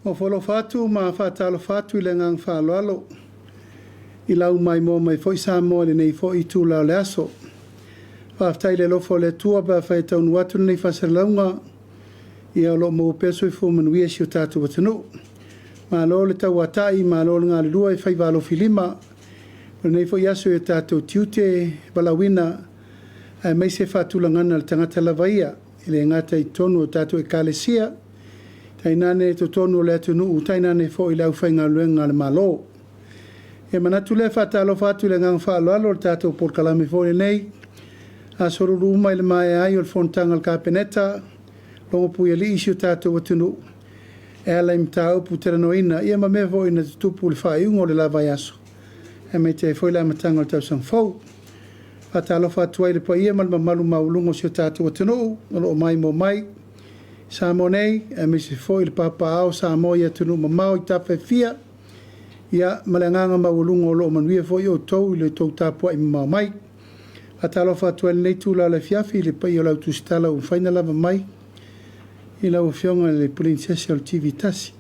Ofo alofa atu ma faatalofa atu i le agaga faaaloalo i lau maimoa mai foi Samoa i lenei foi itula o le aso. Faafetai i le alofa o le Atua pe afai e taunuu atu lenei faasalalauga, ia o lo o maua pea le soifua manuia i si o tatou atunuu. Malo le tauatai, malo le galulue faiva alofilima i lenei foi aso i o tatou tiute valaauina aemaise faatulagaga a le tagata lava ia, e le gata i totonu o tatou Ekalesia, tainane totonu o le atunuu, tainane foi le aufaigaluega a le Malo. E manatu lea e faatalofa atu i le agaga faaaloalo i le tatou polokalame foi lenei, aso Lulu uma i le maea ai o le fonotaga a le Kapeneta, logopuialii si o tatou atunuu e ala i mataupu talanoaina, ia ma mea foi na tutupu i le faaiuga o le la vaiaso, aemaise ai foi le amataga o le tausaga fou. Faatalofa atu ai i le paia ma le mamalu maualuga o si o tatou atunuu o lo o maimoa mai i Samoa nei, aemaise foi le papaaao o Samoa i atunuu mamao i tafa e fia, ia ma le agaga maualuga o lo o manuia foi outou i le tou tapuai mamao mai. Faatalofa atu ai i lenei itula o le afiafi i le paia o le au tusitala ua mafai ona lava mai i lau Afioga i le Peresetene o le TV1,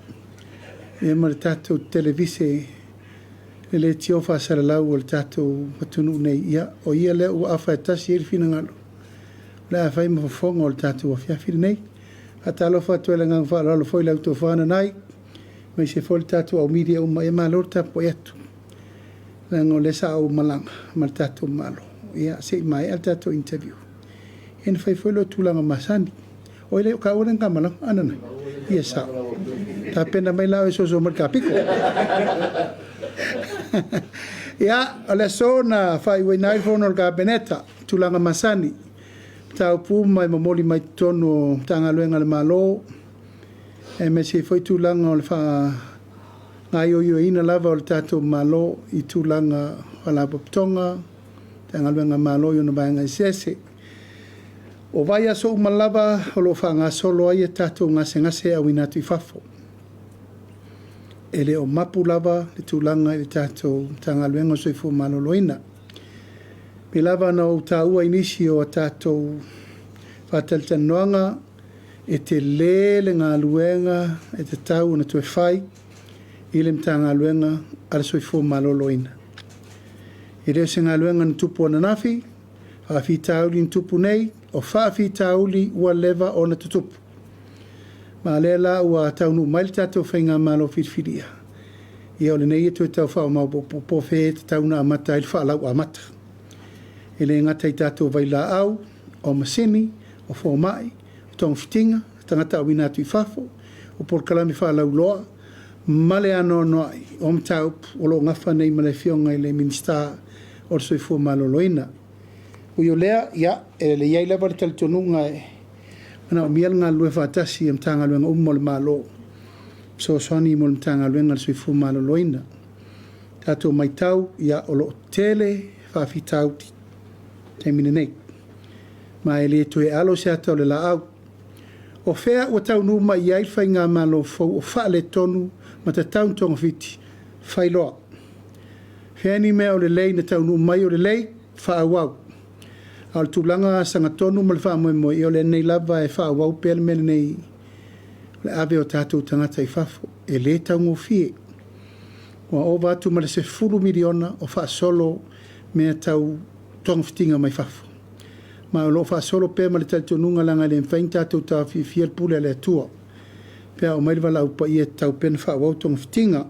ia ma le tatou televise le leitio faasalalau a le tatou atunuu nei, ia o ia lea ua afa e tasi i ai le finagalo, o le a fai ma fofoga o le tatou afiafi lenei. Faatalofa atu ai i le agaga faaaloalo foi i le au tofa Nanai, aemaise foi le tatou au media uma, ia malo le tapuai atu, leaga o lea sa ou malaga ma le tatou Malo, ia se i maea le tatou interview, ia ona fai foi lea o tulaga masani. Oi le o kaua lea na ta malaga, a Nanai? Ia sao. Tapena mai la oe e soso mai i le ta pito. Ia, o le aso na faaiuina ai le fono a le Kapeneta, tulaga masani, mataupu uma e momoli mai totonu o Matagaluega a le Malo, aemaise ai foi tulaga o le faagaoioiina lava o le tatou Malo i tulaga o Faalapotopotoga, Matagaluega a le Malo i ona vaega eseese. O vaiaso uma lava o lo o faagasolo ai a tatou gasegase e auina atu i fafo. E le o mapu lava le tulaga i le tatou Matagaluega o le Soifua Maloloina. E pei lava ona ou taua i nisi o a tatou faatalatalanoaga, e tele le galuega e tatau ona toe fai i le Matagaluega a le Soifua Maloloina. E le o se galuega na tupu ananafi, faafitauli na tupu nei, o faafitauli ua leva ona tutupu. Ma o lea la ua taunuu mai le tatou faigamalo filifilia, ia o lenei e toe tau faamaopoopo po o fea e tatau ona amata ai le faalauamata. E le gata i tatou vailaau, o masini, o fomai, o togafitiga, o tagata auina atu i fafo, o polokalame faalauiloa, ma le anoanoai o mataupu o lo o nafa nei ma le Afioga i le Minisita o le Soifua Maloloina. Ui o lea, ia, e i ai lava le talitonuga e manaomia le galulue faatasi a Matagaluega uma o le Malo, e fesoasoani mo le Matagaluega o le Soifua Maloloina. Tatou matau, ia, o lo o tele faafitauli i le taimi lenei, ma e le toe alo se ata o le laau. O fea ua taunuu mai i ai le faigamalo fou o faaletonu ma tatau ona togafiti? Fai loa. Fea ni mea o lelei na taunuu mai o lelei? Faaauau. A o le tulaga sagatonu ma le faamoemoe, ia o lenei lava e faaauau pea le mea lenei o le ave o tatou tagata i fafo. E le taugofie. Ua ova atu ma le $10 miliona o faasolo mea tau togafitiga mai fafo. Ma o lo o faasolo pea ma le talitonuga leaga e le mafai ona tatou taofiofia le pule a le Atua. Pe a oo mai le valaau paia e tatau pea ona faaauau togafitiga.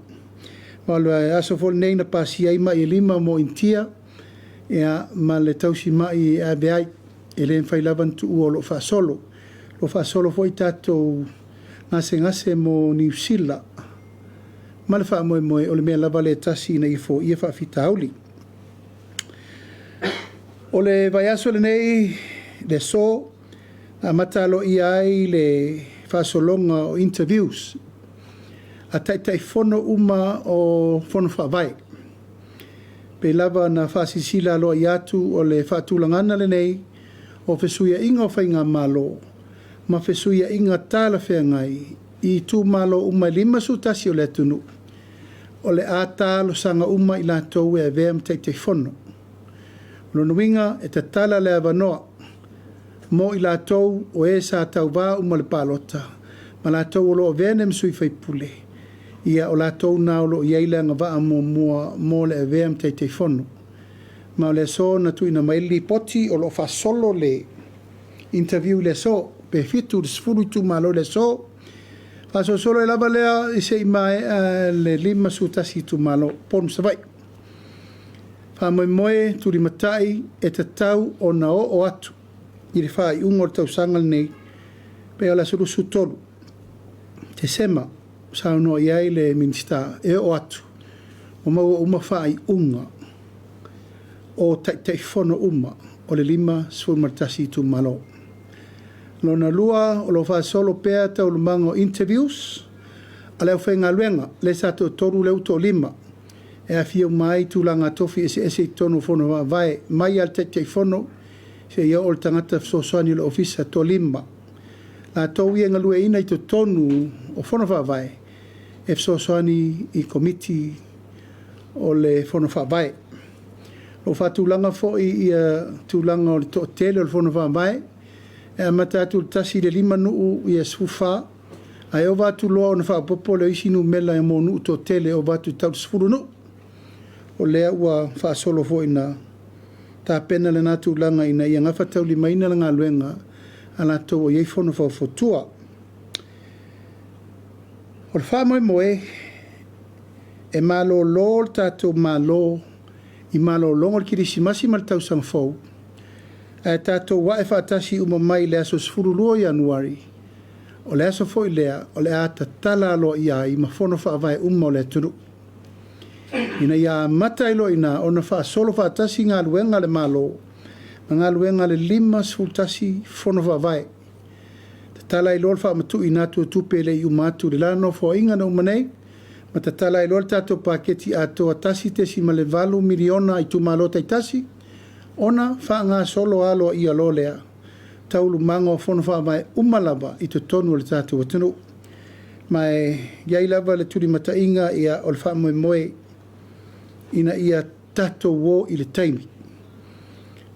Ma o le aso foi lenei na pasia ai mai e 5 mo Initia, ia, ma le tausimai e ave ai. E le mafai lava ona tuua o lo o faasolo. O lo o faasolo foi tatou gasegase mo Niu Sila ma le faamoemoe o le mea lava lea e tasi ina ia foia faafitauli. O le vaiaso lenei, le aso, na amata aloaia ai le faasologa o interviews a Taitaifono uma o Fono Faavae. Pei lava ona faasilasila aloaia atu o le faatulagaga lenei o fesuiaiga o faigamalo ma fesuiaiga talafeagai i itumalo uma e 51 o le atunuu, o le a talosaga uma i latou e avea ma Taitaifono. O lona uiga e tatala le avanoa mo i latou o e sa tauva uma i le palota ma latou o lo o avea nei ma sui faipule, ia o latou na o lo o i ai le agavaa muamua mo le avea ma Taitaifono. Ma o le aso na tuuina mai ai le lipoti o lo o faasolo le interview i le aso, pe 7 i le 10 itumalo i le aso. Faasolosolo ai lava lea se i maea le 51 itumalo, Upolu ma Savaii. Faamoemoe tulimatai e tatau ona oo atu i le faaiuga o le tausaga lenei, pe o le aso 23 Tesema, saunoa i ai le Minisita e oo atu ua maua uma faaiuga o Taitaifono uma o le 51 itumalo. Lona lua, o lo o faasolo pea taualumaga o interviews a le aufaigaluega, lea sa toatolu, lea ua toalima, e aofia uma ai tulaga tofi eseese i totonu o Fono Faavae, mai lava i le Taitaifono seia oo i le tagata fesoasoani o le Ofisa, toalima. Latou ia e galueaiina i totonu o Fono Faavae e fesoasoani i Komiti o le Fono Faavae. O lo o faatulaga foi ia tulaga o le toatele o le Fono Faavae, e amata atu i le 1 i le 5 nuu ia 14, ae ova atu loa ona faaopoopo lea o isi numera mo nuu toatele e ova atu i le tau 10 nuu. O lea ua faasolo foi ina tapena lena tulaga ina ia gafataulimaina le galuega a latou o i ai fono faufautua. O le faamoemoe, e malolo le tatou Malo i malologa o le Kerisimasi ma le Tausaga Fou, ae tatou ae faatasi uma mai i le aso 12 o Ianuari, o le aso foi lea o le a tatala aloaia ai ma fono faavae uma o le atunuu, ina ia amata ai loa i ina ona faasolo faatasi galuega a le Malo ma galuega a le 51 fono faavae. Tatala ai loa le faamatuuina atu o tupe e le i uma atu i le la Nofoaiga na uma nei, ma tatala ai loa le tatou paketi atoa $1.8 miliona a itumalo taitasi, ona faagasolo aloaia loa lea taualumaga o fono faavae uma lava i totonu o le tatou atunuu. Ma e i ai lava le tulimataiga, ia, o le faamoemoe ina ia tatou o i le taimi.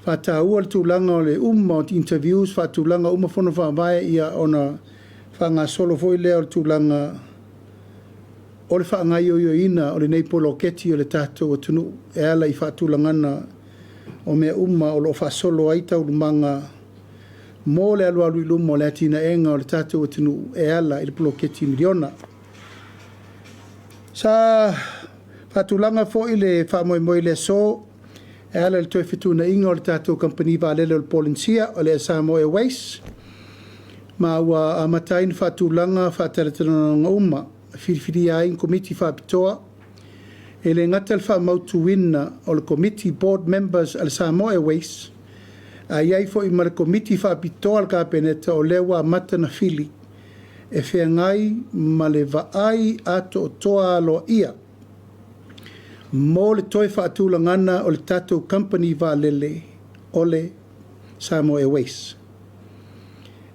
Faataua le tulaga o le uma o interviews, faatulaga uma fono faavae, ia ona faagasolo foi lea o le tulaga o le faagaoioiina o lenei poloketi o le tatou atunuu e ala i faatulagaga o mea uma o lo o faasolo ai taualumaga mo le alualu i luma o le atinaega o le tatou atunuu e ala i le poloketi miliona. Sa faatulaga foi le faamoemoe i le aso e ala i le toe fetuunaiga o le tatou kamupani vaalele o le Polenisia, o le Air Samoa Airways, ma ua amata ai ona faatulaga faatalatalanoaga uma e filifilia ai ni komiti faapitoa. E le gata le faamautuina o le komiti board members a le Samoa Airways, ae i ai foi ma le komiti faapitoa a le Kapeneta o lea ua amata na fili e feagai ma le vaai atoatoa aloaia mo le toe faatulagana o le tatou kamupani vaalele o le Samoa Airways.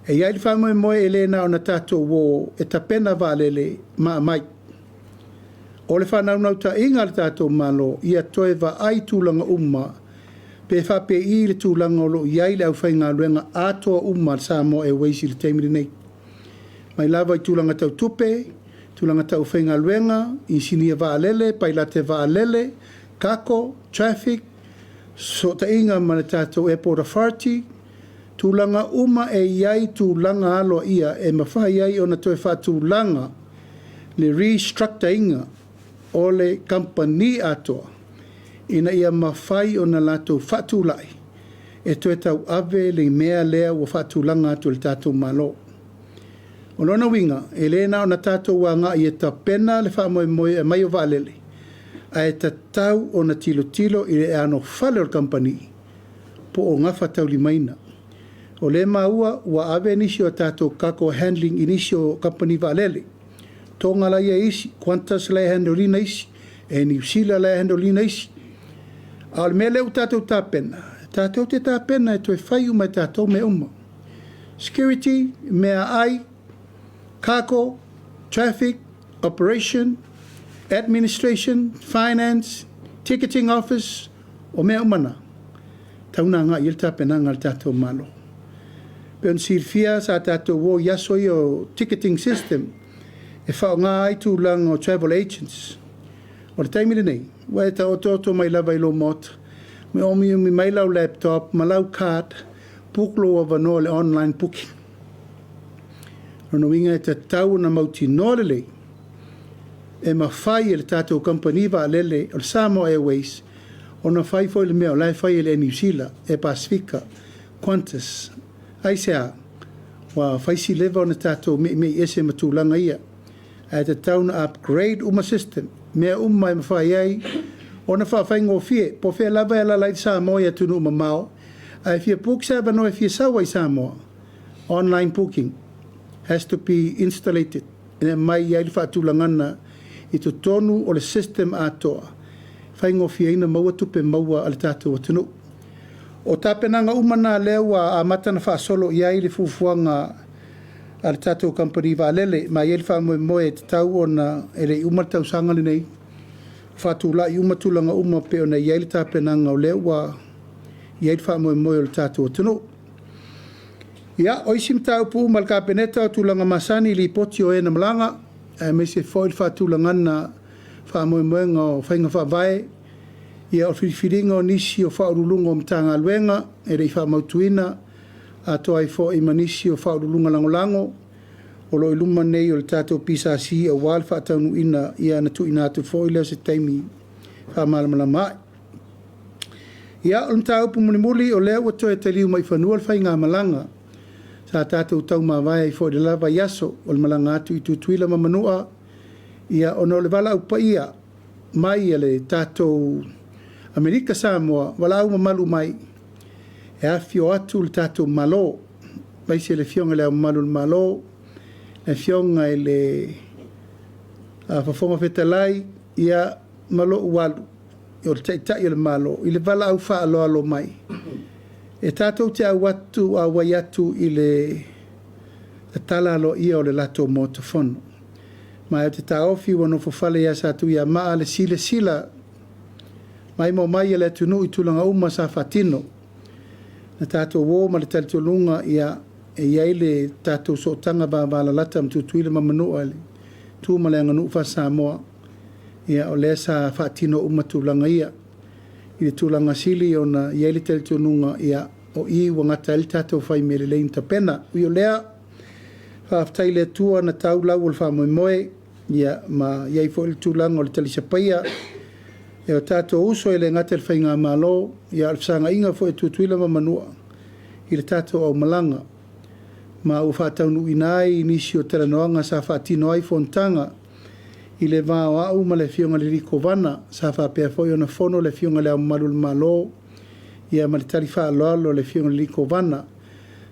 E i ai le faamoemoe e le na ona tatou o e tapena vaalele ma aumai. O le faanaunautaiga a le tatou Malo, ia toe vaai tulaga uma pe faapei le tulaga o lo o i ai le aufaigaluega atoa uma a le Samoa Airways i le taimi lenei. Mai lava i tulaga tau tupe, tulaga tau aufaigaluega, inisinia vaalele, pailate vaalele, kako, traffic, fesootaiga ma le tatou Airport Authority, tulaga uma e i ai tulaga aloaia e mafai ai ona toe faatulaga le restructure ina o le kamupani atoa ina ia mafai ona latou faatulai e toe tauave le mea lea ua faatulaga atu e le tatou Malo. O lona uiga, e le na ona tatou agai e tapena le faamoemoe e aumai o vaalele, ae tatau ona tilotilo i le anofale o le kamupani po o gafataulimaina. O lea e maua ua ave nisi o tatou cargo handling i nisi o kamupani vaalele. Toga la e i ai isi, Qantas la e handle ina isi, Air New Zealand la e handle ina isi. A o le mea lea ua tatou tapena, tatou te tapena e toe fai uma e tatou mea uma. Security, meaai, cargo, traffic, operation, administration, finance, ticketing office, o mea uma na, tau na agai i ai le tapenaga a le tatou Malo. Pei ona silafia sa tatou o i aso ia o ticketing system e faaaoga ai tulaga o travel agents. O le taimi lenei, ua e taotooto mai lava i lou maota, ma omiomi mai lau laptop ma lau card, book lou avanoa i le online booking. O lona uiga e tatau ona mautinoa lelei e mafai e le tatou kamupani vaalele o le Samoa Airways ona fai foi le mea o la e fai e le Air Niu Sila, Air Pasefika, Qantas. Aisea? Ua fai si leva ona tatou meimei ese ma tulaga ia, ae tatau ona upgrade uma system, mea uma e mafai ai ona faafaigofie. Po o fea lava e alaala ai le Samoa i atunuu mamao, ae fia book se avanoa e fia sau ai i Samoa, online booking has to be installated ina ia mai ai le faatulagaga i totonu o le system atoa, e faigofieina maua tupe maua a le tatou atunuu. O tapenaga uma na lea ua amata ona faasolo i ai le fuafuaga a le tatou kamupani vaalele, ma e i ai le faamoemoe e tatau ona e le i uma le tausaga lenei, faatulai uma tulaga uma pei ona i ai le tapenaga o lea ua i ai le faamoemoe o le tatou atunuu. Ia, o isi mataupu uma a le Kapeneta o tulaga masani i lipoti o e na malaga, aemaise foi le faatulagaga faamoemoega o faiga faavae, ia o le filifiliga o nisi o Faauluuluga o Matagaluega e le i faamautuina, atoa ai foi ma nisi o Faauluuluga Lagolago o lo o i luma nei o le tatou PSC aua le faataunuuina, ia ona tuuina atu foi lea o se taimi faamalamalama ai. Ia, o le mataupu mulimuli, o lea ua toe taliu mai i fanua le faigamalaga sa tatou taumavae ai foi i le la vaiaso, o le malaga atu i Tutuila ma Manua, ia ona o le valaau paia mai a le tatou Amerika Samoa, valaau mamalu mai e afifio atu le tatou Malo, aemaise le Afioga i Le Ao Mamalu o le Malo, le Afioga i le Fofoga Fetalai, ia ma lou alu, o le Taitai o le Malo, i le valaau faaaloalo mai, e tatou te auai atu i le tatala aloaia o le latou Maota Fono. Ma ou te taofi ua nofofale ia Satuiamaa le silasila maimoa mai a le atunuu i tulaga uma sa faatino. Na tatou o ma le talitonuga ia e i ai le tatou sootaga vavalalata ma Tutuila ma Manua i le tu ma le aganuu faa-Samoa, ia o lea sa faatino uma tulaga ia i le tulaga sili ona i ai le talitonuga ia o i ua gata ai le tatou fai mea lelei na tapena. Ui o lea, faafetai i le Atua na tau lau o le faamoemoe, ia ma i ai foi le tulaga o le talisapaia e o tatou uso e le gata i le Faigamalo, ia a o le fesagaiga foi a Tutuila ma Manua i le tatou aumalaga, ma ua faataunuuina ai nisi o talanoaga sa faatino ai fonotaga i le va o au ma le Afioga i le alii Kovana, sa faapea foi ona fono le Afioga i Le Ao Mamalu o le Malo, ia ma le tali faaaloalo a le Afioga i le alii Kovana.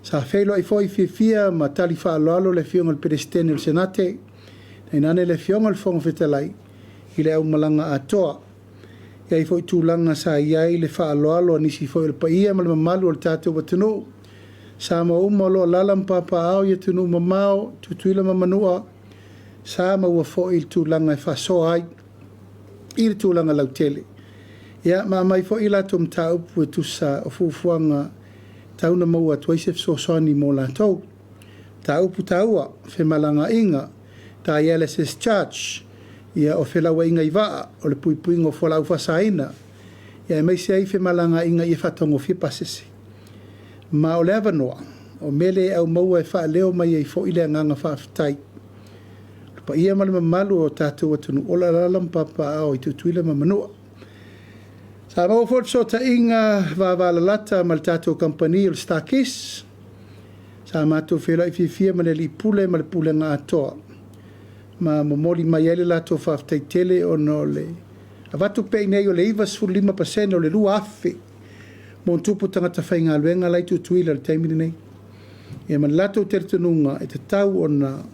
Sa feiloai foi fiafia ma tali faaaloalo le Afioga i le Peresetene o le Senate, tainane le Afioga i le Fofoga Fetalai i le aumalaga atoa. E i ai foi tulaga sa i ai le faaaloalo a nisi foi o le paia ma le mamalu o le tatou atunuu, Samoa uma o lo o alaala ma papaaao i atunuu mamao, Tutuila ma Manua, sa maua foi le tulaga e faasoa ai i le tulaga lautele. Ia, ma aumai foi a latou mataupu e tusa o fuafuaga e tau ona maua atu ai se fesoasoani mo latou. Mataupu taua, femalagaaiga, dialysis charge, ia o felauaiga i vaa, o le puipuiga o fualaau faasaina, ia aemaise ai femalagaaiga ia faataugofie pasese. Ma o le avanoa, o mele e aumaua e faaleo mai ai foi le agaga faafetai. O le paia ma le mamalu o tatou atunuu o lo o alaala ma papaaao i Tutuila ma Manua. Sa maua foi le fesootaiga vavalalata ma le tatou kamupani o le Starkiss. Sa matou feiloai fiafia ma le alii pule ma le pulega atoa, ma momoli mai ai le latou faafetai tele ona o le avatu pea i inei o le 95% o le 2,000 ma ona tupu tagata faigaluega la e i Tutuila i le taimi lenei. Ia ma le latou talitonuga e tatau ona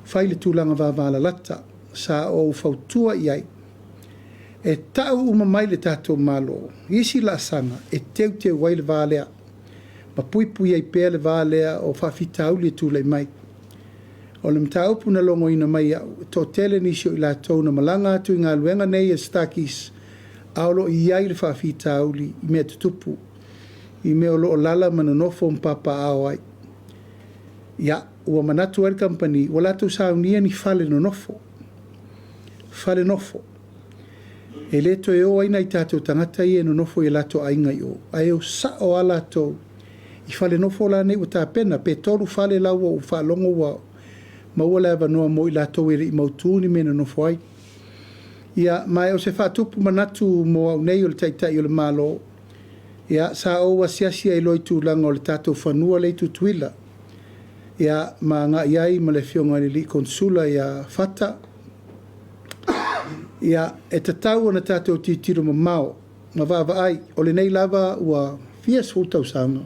fai le tulaga vavalalata. Sa ou fautua i ai e tau uma mai le tatou Malo isi laasaga e teuteu ai le va lea ma puipui ai pea le va lea o faafitauli e tulai mai. O le mataupu na logoina mai au, e toatele nisi o i latou na malaga atu i galuega nei a Starkeys, a o lo o i ai le faafitauli i mea tutupu, i mea o lo o alaala ma nonofo ma papaaao ai. Ia, ua manatu ai le kamupani, ua latou saunia ni fale nonofo, fale nofo, e le toe o ai nai tatou tagata ia e nonofo i latou aiga i o, ae o sao lava latou i fale nofo la nei ua tapena, pe 3 fale la ua ou faalogo ua maua le avanoa mo i latou e le i mautu ni mea e nonofo ai. Ia, ma o se faatupu manatu mo au nei o le Taitai o le Malo, ia, sa ou asiasi ai loa i tulaga o le tatou fanua lea i Tutuila, ia, ma agai ai ma le Afioga i le Konesula ia Fata. Ia, e tatau ona tatou tilotilo mamao ma vaavaai, o lenei lava ua fia sefulu tausaga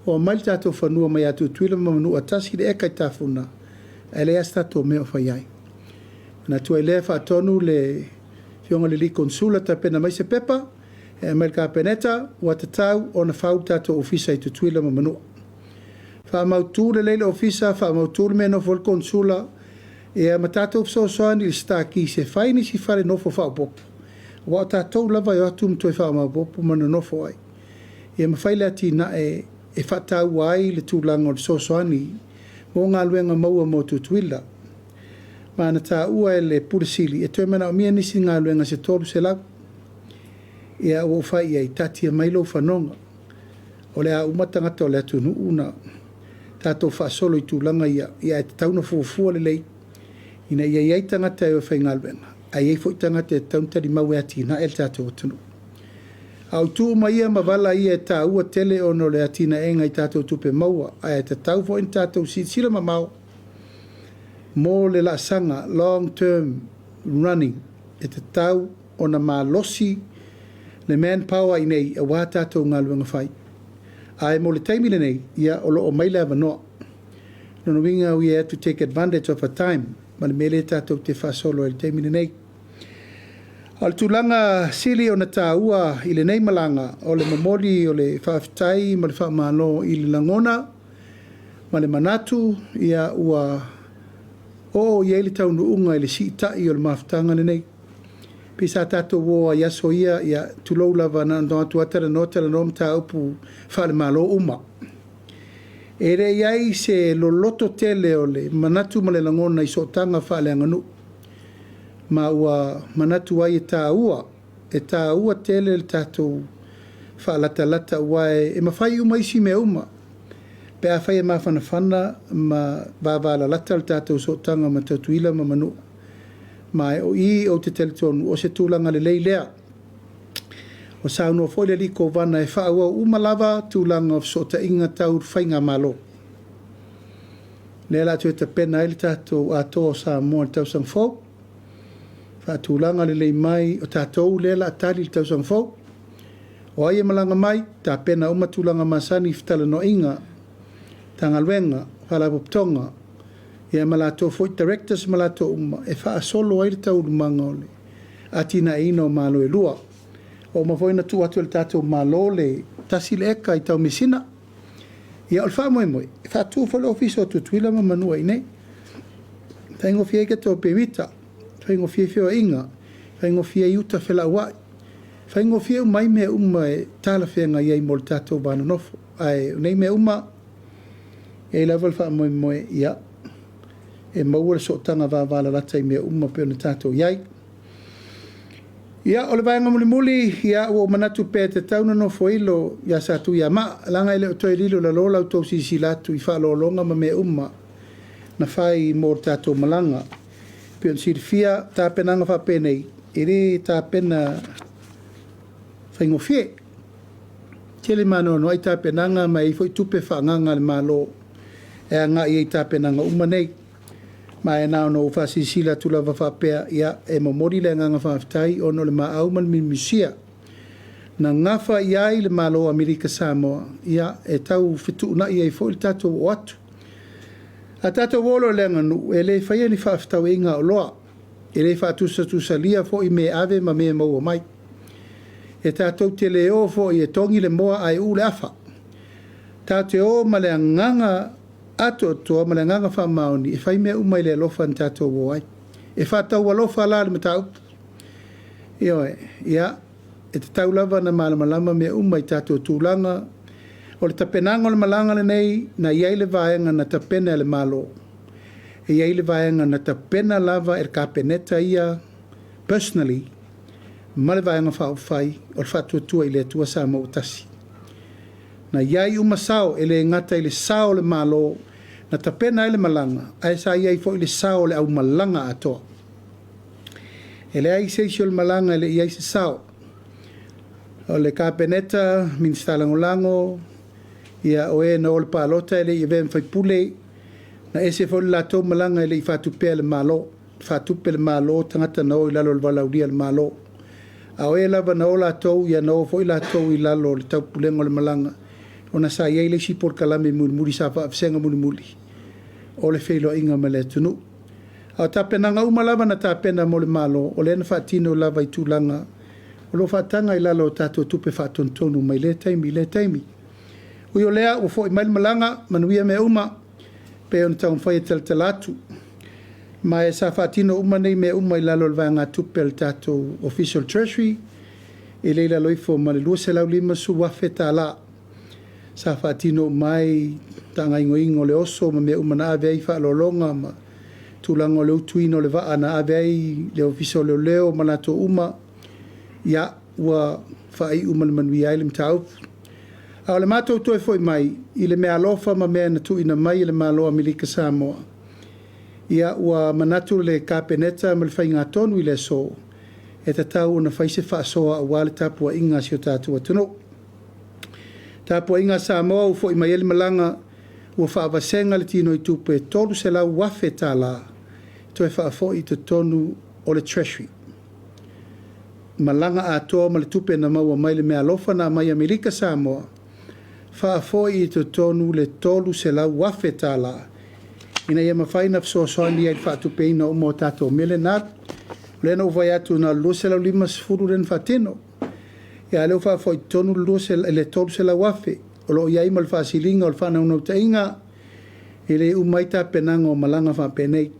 o aumai le tatou fanua mai ia Tutuila ma Manua, 1 le eka i Tafuna, ae leai lava se tatou mea o fai ai. Manatu ai lea, faatonu le Afioga i le Konesula, tapena mai se pepa e aumai i le Kapeneta, ua tatau ona fau le tatou ofisa i Tutuila ma Manua. Faamautu lelei le ofisa, faamautu le mea e nofo ai le Konesula, ia ma tatou fesoasoani i le Star Keys e fai nisi fale nofo faaopoopo, aua o tatou lava e o atu ma toe faamaopoopo ma nonofo ai. Ia ma fai le atinae e faataua ai le tulaga o le fesoasoani mo galuega maua mo Tutuila. Ma na taua e le Pule Sili, e toe manaomia nisi galuega se 300. Ia ua ou fai i ai, taatia mai lou fanoga. O le a uma tagata o le atunuu na tatou faasolo i tulaga ia, ia ae tatau ona fuafua lelei, ina ia i ai tagata e o e faigaluega, ae i ai foi tagata e tatau ona talimau e atinae le tatou atunuu. A o itu uma ia ma vala ia e taua tele ona o le atinaega i tatou tupe maua, ae tatau foi ona tatou silasila mamao mo le laasaga long term running, e tatau ona malosi le manpower i inei aua tatou galuega fai. Ae mo le taimi lenei, ia o lo o mai le avanoa. Lona uiga, we have to take advantage of a time, ma le mea lea tatou te faasolo ai i le taimi lenei. A o le tulaga sili ona taua i lenei malaga, o le momoli o le faafetai ma le faamalo i le lagona ma le manatu, ia ua oo i ai le taunuuga i le siitai o le mafutaga lenei. Pei sa tatou o ai i aso ia, ia tulou lava, na ona o atu lava talanoa talanoa mataupu faale-Malo uma. E le i ai se loloto tele o le manatu ma le lagona i sootaga faaleaganuu. Ma ua manatu ai e taua, e taua tele le tatou faalatalata, aua e mafai uma isi mea uma, pe afai e mafanafana ma vavalalata le tatou sootaga ma Tutuila ma Manua. Ma o i ou te talitonu, o se tulaga lelei lea. Ua saunoa foi le alii Kovana e faaauau uma lava tulaga o fesootaiga tau faigamalo. Lea o le a toe tapena ai le tatou Atoa o Samoa i le tausaga fou, faatulaga lelei mai o tatou lea o le a tali i le tausaga fou. O ai e malaga mai, tapena uma tulaga masani i fetalanoaiga, Matagaluega, Faalapotopotoga, ia ma latou foi directors ma latou uma e faasolo ai le taualumaga o le atinaeina o Malo e lua. Ua uma foi ona tuu atu e le tatou Malo le 1 le eka i Taumeasina. Ia o le faamoemoe, e faatu foi le ofisa o Tutuila ma Manua i inei. E faigofie ai tatou pemita, faigofie ai feoaiga, faigofie ai uta felauai, faigofie uma ai mea uma e talafeagai ai mo le tatou va nonofo. Ae o nei mea uma, e i ai lava le faamoemoe, ia, e maua le sootaga vavalalata i mea uma pei ona tatou i ai. Ia, o le vaega mulimuli, ia, ua ou manatu pea e tatau ona nofoilo ia Satuiamaa, leaga e le o toe lilo i lalo la outou silasila atu i faaaloaloga ma mea uma na fai mo le tatou malaga. Pei ona silafia tapenaga faapenei, e le tapena faigofie. Tele ma anoanoai tapenaga ma e i ai foi tupe faaagaaga a le Malo e agai ai i tapenaga uma nei. Ma e na ona ou faasilasila atu lava faapea, ia, e momoli le agaga faafetai ona o le maau ma le miumisia na gafa i ai le Malo o Amerika Samoa, ia, e tau fetuunai ai foi le tatou oo atu. A tatou o loa i le aganuu, e le faia ni faafetauaiga aoloa, e le faatusatusalia foi mea e ave ma mea e maua mai. E tatou te le o foi e togi le moa ae uu le afa. Tatou te o ma le agaga atoatoa ma le agaga faamaoni e fai mea uma i le alofa na tatou o ai. E faataualofa la le mataupu. Ioe, ia, e tatau lava ona malamalama mea uma i tatou tulaga. O le tapenaga o le malaga lenei, na i ai le vaega na tapena e le Malo, e i ai le vaega na tapena lava e le Kapeneta ia personally ma le Vaega Faaupufai o le Faatuatua i le Atua Samoa ua Tasi. Na i ai uma sao, e le gata i le sao o le Malo na tapena ai le malaga, ae sa i ai foi le sao o le aumalaga atoa. E leai se isi o le malaga e le i i ai se sao. O le Kapeneta, Minisita Lagolago, ia o e na o i le palota e le i avea ma faipule, na ese foi le latou malaga e le i faatupea e le Malo. Na faatupe e le Malo tagata na o i lalo o le valaaulia a le Malo. A o e lava na o latou, ia na o foi latou i lalo o le taupulega o le malaga, ona sa i ai le isi polokalame mulimuli sa faavasega mulimuli o le feiloaiga ma le atunuu. A o tapenaga uma lava na tapena mo le Malo, o lea na faatino lava i tulaga o lo o faataga i lalo o tatou tupe faatonutonu mai lea taimi i lea taimi. Ui o lea, ua foi mai le malaga, manuia mea uma, pei ona taumafai e talatala atu. Ma e sa faatino uma nei mea uma i lalo o le vaegatupe a le tatou Ofisa o le Treasury, e le i lalo ifo ma le $250,000 sa faatino uma ai faagaoioiga o le oso ma mea uma na ave ai faaaloaloga ma tulaga o le utuina o le vaa na ave ai le Ofisa o Leoleo ma latou uma, ia, ua faaiu ma le manuia ai le mataupu. A o le matou toe foi mai i le meaalofa ma mea na tuuina mai e le Malo o Amerika Samoa, ia ua manatu le Kapeneta ma le faigatonu i le aso, e tatau ona fai se faasoa aua le tapuaiga a si o tatou atunuu. Tapuaiga a Samoa ua foi mai ai le malaga, ua faavasega le tinoitupe e $300,000 toe faafoi i totonu o le Treasury. Malaga atoa ma le tupe na maua mai le meaalofa na aumai e Amerika Samoa, faafoi i totonu le $300,000 ina ia mafai ona fesoasoani ai i le faatupeina uma o tatou mea lea na alu. O lea na ou vaai atu na o le $250 lea na faatino, a o lea ua faafoi i totonu le $300,000. O lo o i ai ma le faasiliga o le faanaunautaiga, e le uma ai tapenaga o malaga faapenei.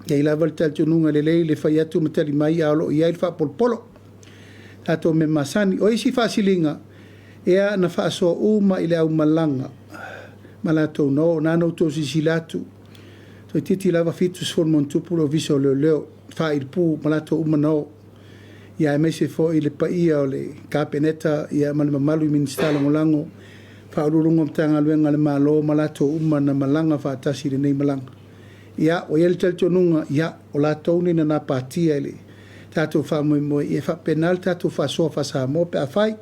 E i ai lava le talitonuga e lelei le fai atu ma tali mai, ae o lo o i ai le faapolopolo, tatou mea masani. O isi faasiliga, ia na faasoa uma i le aumalaga ma latou na o. Na ona outou silasila atu, toeitiiti lava 70+ le Ofisa o Leoleo, faailupu ma latou uma na o, aemaise foi le paia o le Kapeneta ma le mamalu i Minisita Lagolago, Ofisa Sili o Pulega o Matagaluega a le Malo ma latou uma na malaga faatasi i lenei malaga. Ia, ua i ai le talitonuga, ia, o latou nei na gapatia i le tatou faamoemoe, ia e faapena le tatou faasoa faa-Samoa pe afai.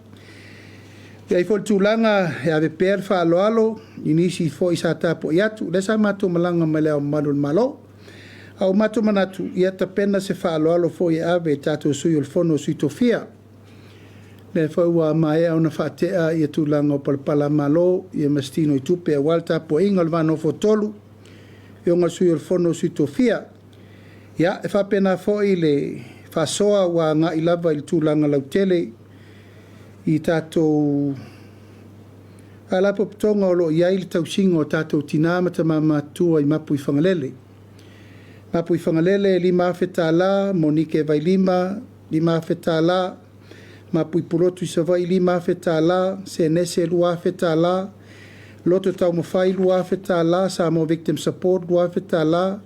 E i ai foi le tulaga e ave pea le faaaloalo i nisi foi sa tapuai atu, lea sa matou malaga ma Le Ao Mamalu o le Malo. A ua matou manatu, ia tapena se faaaloalo foi e ave i tatou Sui o le Fono a Sui Tofia. Lea foi ua maea ona faatea ia tulaga o palapalamalo ma se tinoitupe aua le tapuaiga o le va nofo-tolu, afioga i le Sui o le Fono a Sui Tofia. Ia, e faapena foi le faasoa ua agai lava i le tulaga lautele i tatou faalapotopotoga o lo o i ai le tausiga o tatou tina ma tama matutua i Mapuifagalele. Mapuifagalele e $5,000, Monike Vailima $5,000, Mapui Pulotu i Savaii $5,000, Senese $2,000, Loto Taumafai $2,000, Samoa Victim Support $2,000,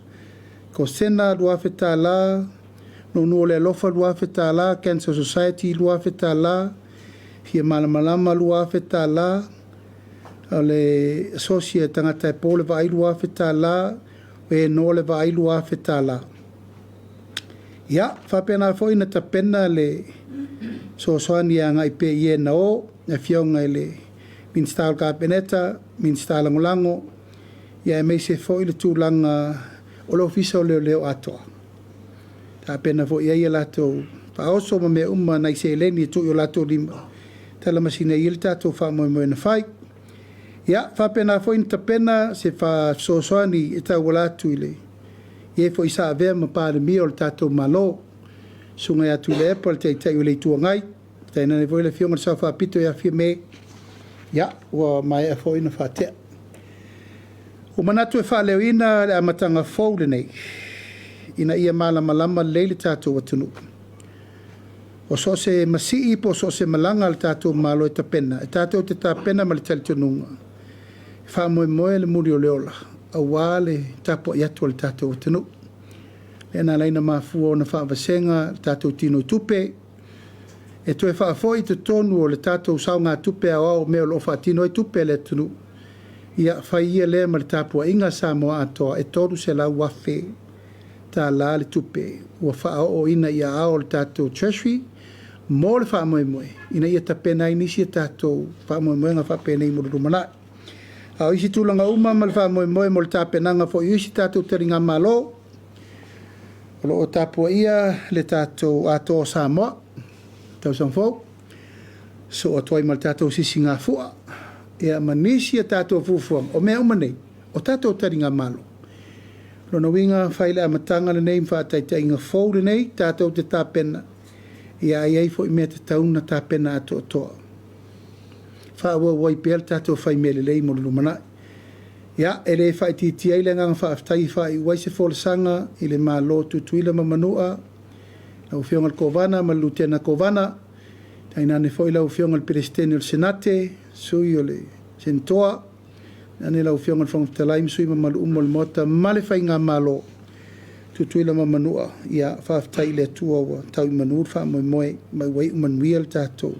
Kosena $2,000, Nuunuu o le Alofa $2,000, Cancer Society $2,000, Fia Malamalama $2,000, o le Asosi a Tagata e Po le Vaai $2,000, o e noa le vaai $2,000. Ia, faapena foi ona tapena le fesoasoani e agai pea i e na o, le Afioga i le Minisita o le Kapeneta, Minisita Lagolago, aemaise foi le tulaga o le Ofisa o Leoleo atoa. Tapena foi i ai a latou faaoso ma mea uma, nai seleni e tuu i o latou lima e talamasina ai le tatou faamoemoe na fai. Ia, faapena foi ona tapena se fesoasoani e tauala atu i e foi sa avea ma Palemia o le tatou Malo, Susuga ia Tuilaepa le Taitai o le Itu Agai, tainane foi le Afioga i le Sao Faapito ia Fiame, ia, ua maea foi ona faatea. Ua manatu e faaleoina le amataga fou lenei, ina ia malamalama lelei le tatou atunuu. O so o se masii po o so o se malaga a le tatou Malo e tapena, e tatou te tapena ma le talitonuga, e faamoemoe le muli o le ola aua le tapuai atu a le tatou atunuu. Lea na ala ai ona mafua ona faavasega le tatou tinoitupe e toe faafoi i totonu o le tatou saogatupe aoao o mea o lo o faatino ai tupe a le atunuu. Ia, fai ia lea ma le tapuaiga a Samoa atoa, e $300,000 le tupe ua faaooina i aao o le tatou Treasury mo le faamoemoe ina ia tapena ai nisi a tatou faamoemoega faapenei mo le lumanai. A o isi tulaga uma ma le faamoemoe mo le tapenaga foi o isi tatou taligamalo, o lo o tapuaia le tatou Atoa o Samoa tausaga fou, sosoo atu ai ma le tatou Sisigafua, ia ma nisi a tatou fuafuaga. O mea uma nei, o tatou taligamalo. O lona uiga, fai le amataga lenei ma faataitaiga fou lenei, tatou te tapena, ia a i ai foi mea e tatau ona tapena atoatoa, faaauau ai pea le tatou fai mea lelei mo le lumanai. Ia, e le faaitiitia ai le agaga faafetai e faaiu ai se folasaga i le Malo o Tutuila ma Manua, lau Afioga i le Kovana ma le Lutena Kovana, tainane foi lau Afioga i le Peresetene o le Senate, sui o le Senetoa, tainane lau Afioga i le Fofoga Fetalai ma sui usufono mamalu uma o le Maota ma le Faigamalo Tutuila ma Manua. Ia, faafetai i le Atua ua tau i manu le faamoemoe ma ua iu manuia le tatou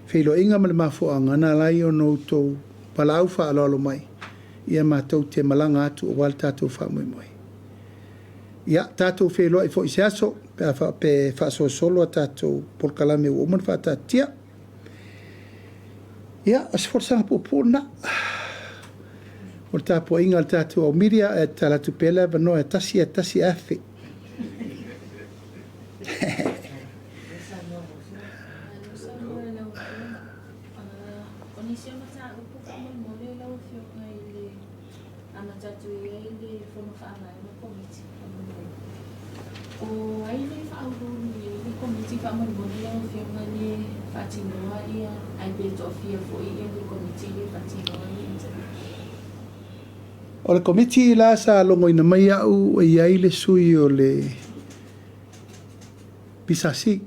feiloaiga ma le mafuaaga na ala ai ona outou valaau faaaloalo mai, ia matou te malaga atu aua le tatou faamoemoe. Ia, tatou feiloai foi i se aso pe a faapea e faasolosolo a tatou polokalame ua uma ona faataatitia. Ia, o se folasaga puupuu lena o le tapuaiga a le tatou au media, ae tatala atu pea le avanoa e tasi e tasi afe. O nisi o mataupu faamolemole lau Afioga i le amata atu i ai le Fono Faavae ma Komiti faamolemole. O ai le faauluulu i ai le Komiti faamolemole lau Afioga le faatinoa ia ae pe toafia foi ia le Komiti le faatinoa ia interview? O le Komiti la sa logoina mai au e i ai le sui o le PSC,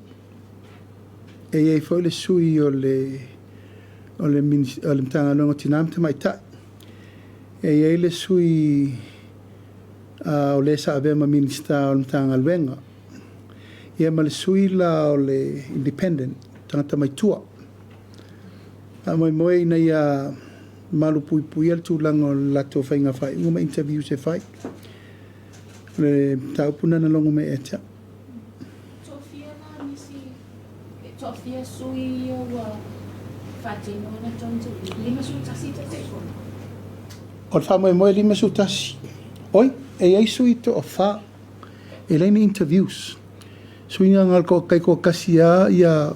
e i ai foi le sui o le o le Matagaluega o Tina ma Tamaitai, e i ai le sui o le sa avea ma Minisita o le Matagaluega, ia ma le sui la o le Independent, tagata mai tua. Faamoemoe ina ia malupuipuia le tulaga o le latou faiga faaiuga ma interviews e fai. O le mataupu lena na logo mai ia te au. Toafia la nisi, toafia sui ia ua faatino a latou interview? 51 Taitaifono. O le faamoemoe e 51. Oi, e i ai sui toafa e leai ni interviews. Suiga na o le taitoatasi lava ia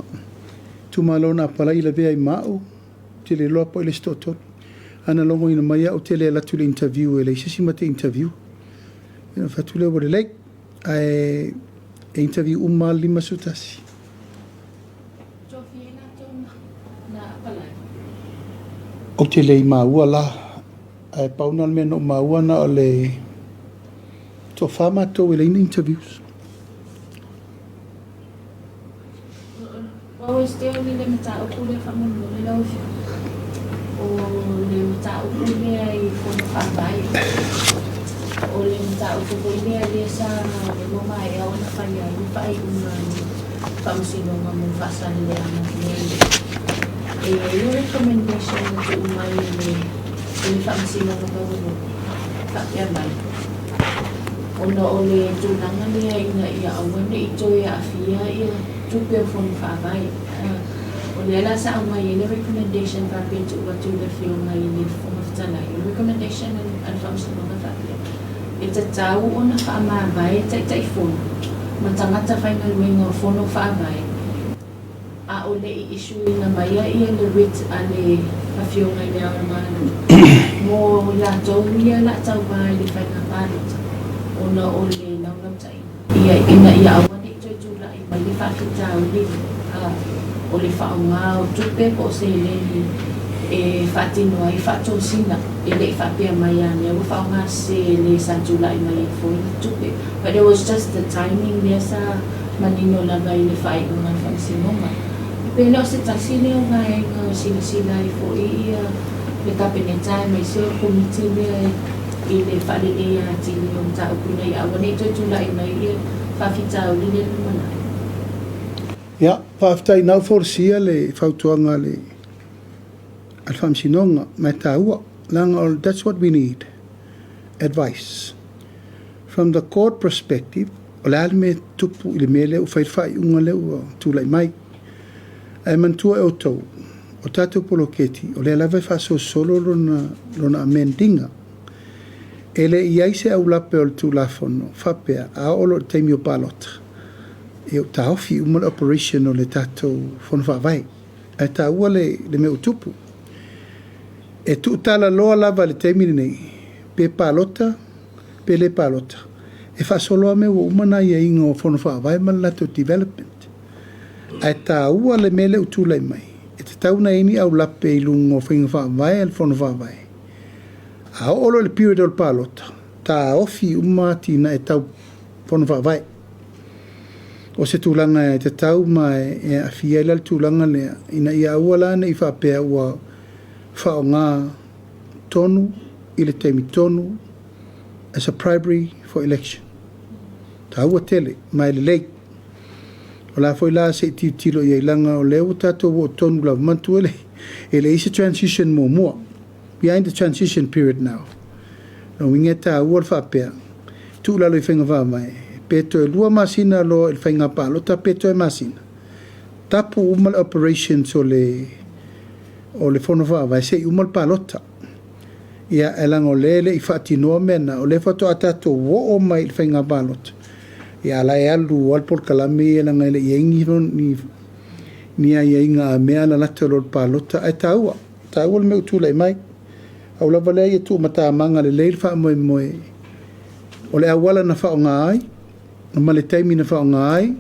itumalo na apalai lavea ai ma au, ou te le iloa po o le isi toatolu. Ae na logoina mai au ou te le alu atu i le interview e leai se isi ma te interview. Ia ona fai atu lea ua lelei. Ae e interview uma lava le 51. Toafia i latou na apalai. Ou te le i maua la, ae pau na o le mea na ou maua na o le toafa matou e leai ni interviews. Ua Esetea i le mataupu lea faamolemole lau Afioga, o le mataupu lea i Fono Faavae, o le mataupu foi lea lea sa ua maea ona fai ai le faaiuga a le Faamasinoga mo Faasaleleaga mea ia. E i ai le recommendation na tuu mai e le e le Faamasinoga Maualuga faapea mai, ona o le tulaga lea ina ia aua ne i toe aafia ia tupe o Fono Faavae. O lea la sa aumai ai le recommendation faapea e tuu atu i le Afioga i le Fofoga Fetalai. O le recommendation a le Faamasinoga faapea, e tatau ona faamavae Taitaifono ma tagata faigaluega o Fono Faavae a o le i issue-ina maia ia le writ a le Afioga i Le Ao o le Malo mo latou ia la tauva i le faiga palota ona o le laulautaiga ia ina ia aua ne i toe tulai mai le faafitauli o le faaaoga o tupe po o seleni e faatino ai faatosina. E le i faapea mai a mea ua faaaoga sese le sa tulai mai ai foi le tupe but it was just the timing lea sa manino lava i le faaiuga a le Faamasinoga. Pe le o se tasi lea o vaega o silasila ai foi ia le Kapeneta aemaise o le Komiti lea i le faaleleia atili o mataupu ina ia aua ne i toe tulai mai ia faafitauli lea i le lumanai. Ia, faafetai na ua folasia le fautuaga a le Faamasinoga, ma e taua, leaga o that's what we need, advice. From the court perspective, o le a le mea e tupu i le mea lea ua fai le faaiuga lea ua tulai mai. Ae manatua e outou, o tatou poloketi, o lea lava e faasolosolo lona amend iga. E le i ai se aulape o le Tulafono faapea a oo loa i le taimi o palota, ia ua taofi uma le operation o le tatou Fono Faavae. Ae taua le mea ua tupu. E tuutalaloa lava i le taimi lenei, pe palota pe le palota, e faasolo lava mea ua uma ona aiaiga o Fono Faavae ma le latou development. Ae taua le mea lea ua tulai mai, e tatau ona i ai ni aulape i luga o faiga faavae a le Fono Faavae. A oo loa i le period o le palota, taofi uma atinae tau Fono Faavae. O se tulaga e tatau ma e aafia ai la le tulaga lea, ina ia aua la ne i faapea ua faaaoga tonu i le taimi tonu as a primary for election. Taua tele ma e lelei. O la foi la se i tilotilo i ai leaga o lea ua tatou oo tonu lava. Manatua e leai se transition muamua. We are in the transition period now. O lona uiga e taua le faapea, tuu i lalo i faiga faavae, pe toe 2 masina loa i le faiga palota pe toe masina, tapu uma le operations o le Fono Faavae se i uma le palota. Ia, ae leaga o lea e le i faatinoa mea na, o lea faatoa tatou oo mai i le faiga palota, ia a la e alu lava le polokalame ia leaga e le i i ai ni aiaiga a mea lalata loa i le palota, ae taua, taua le mea ua tulai mai. Pau lava lea ia tuumatamaga lelei le faamoemoe o le auala na faaaoga ai ma le taimi na faaaoga ai,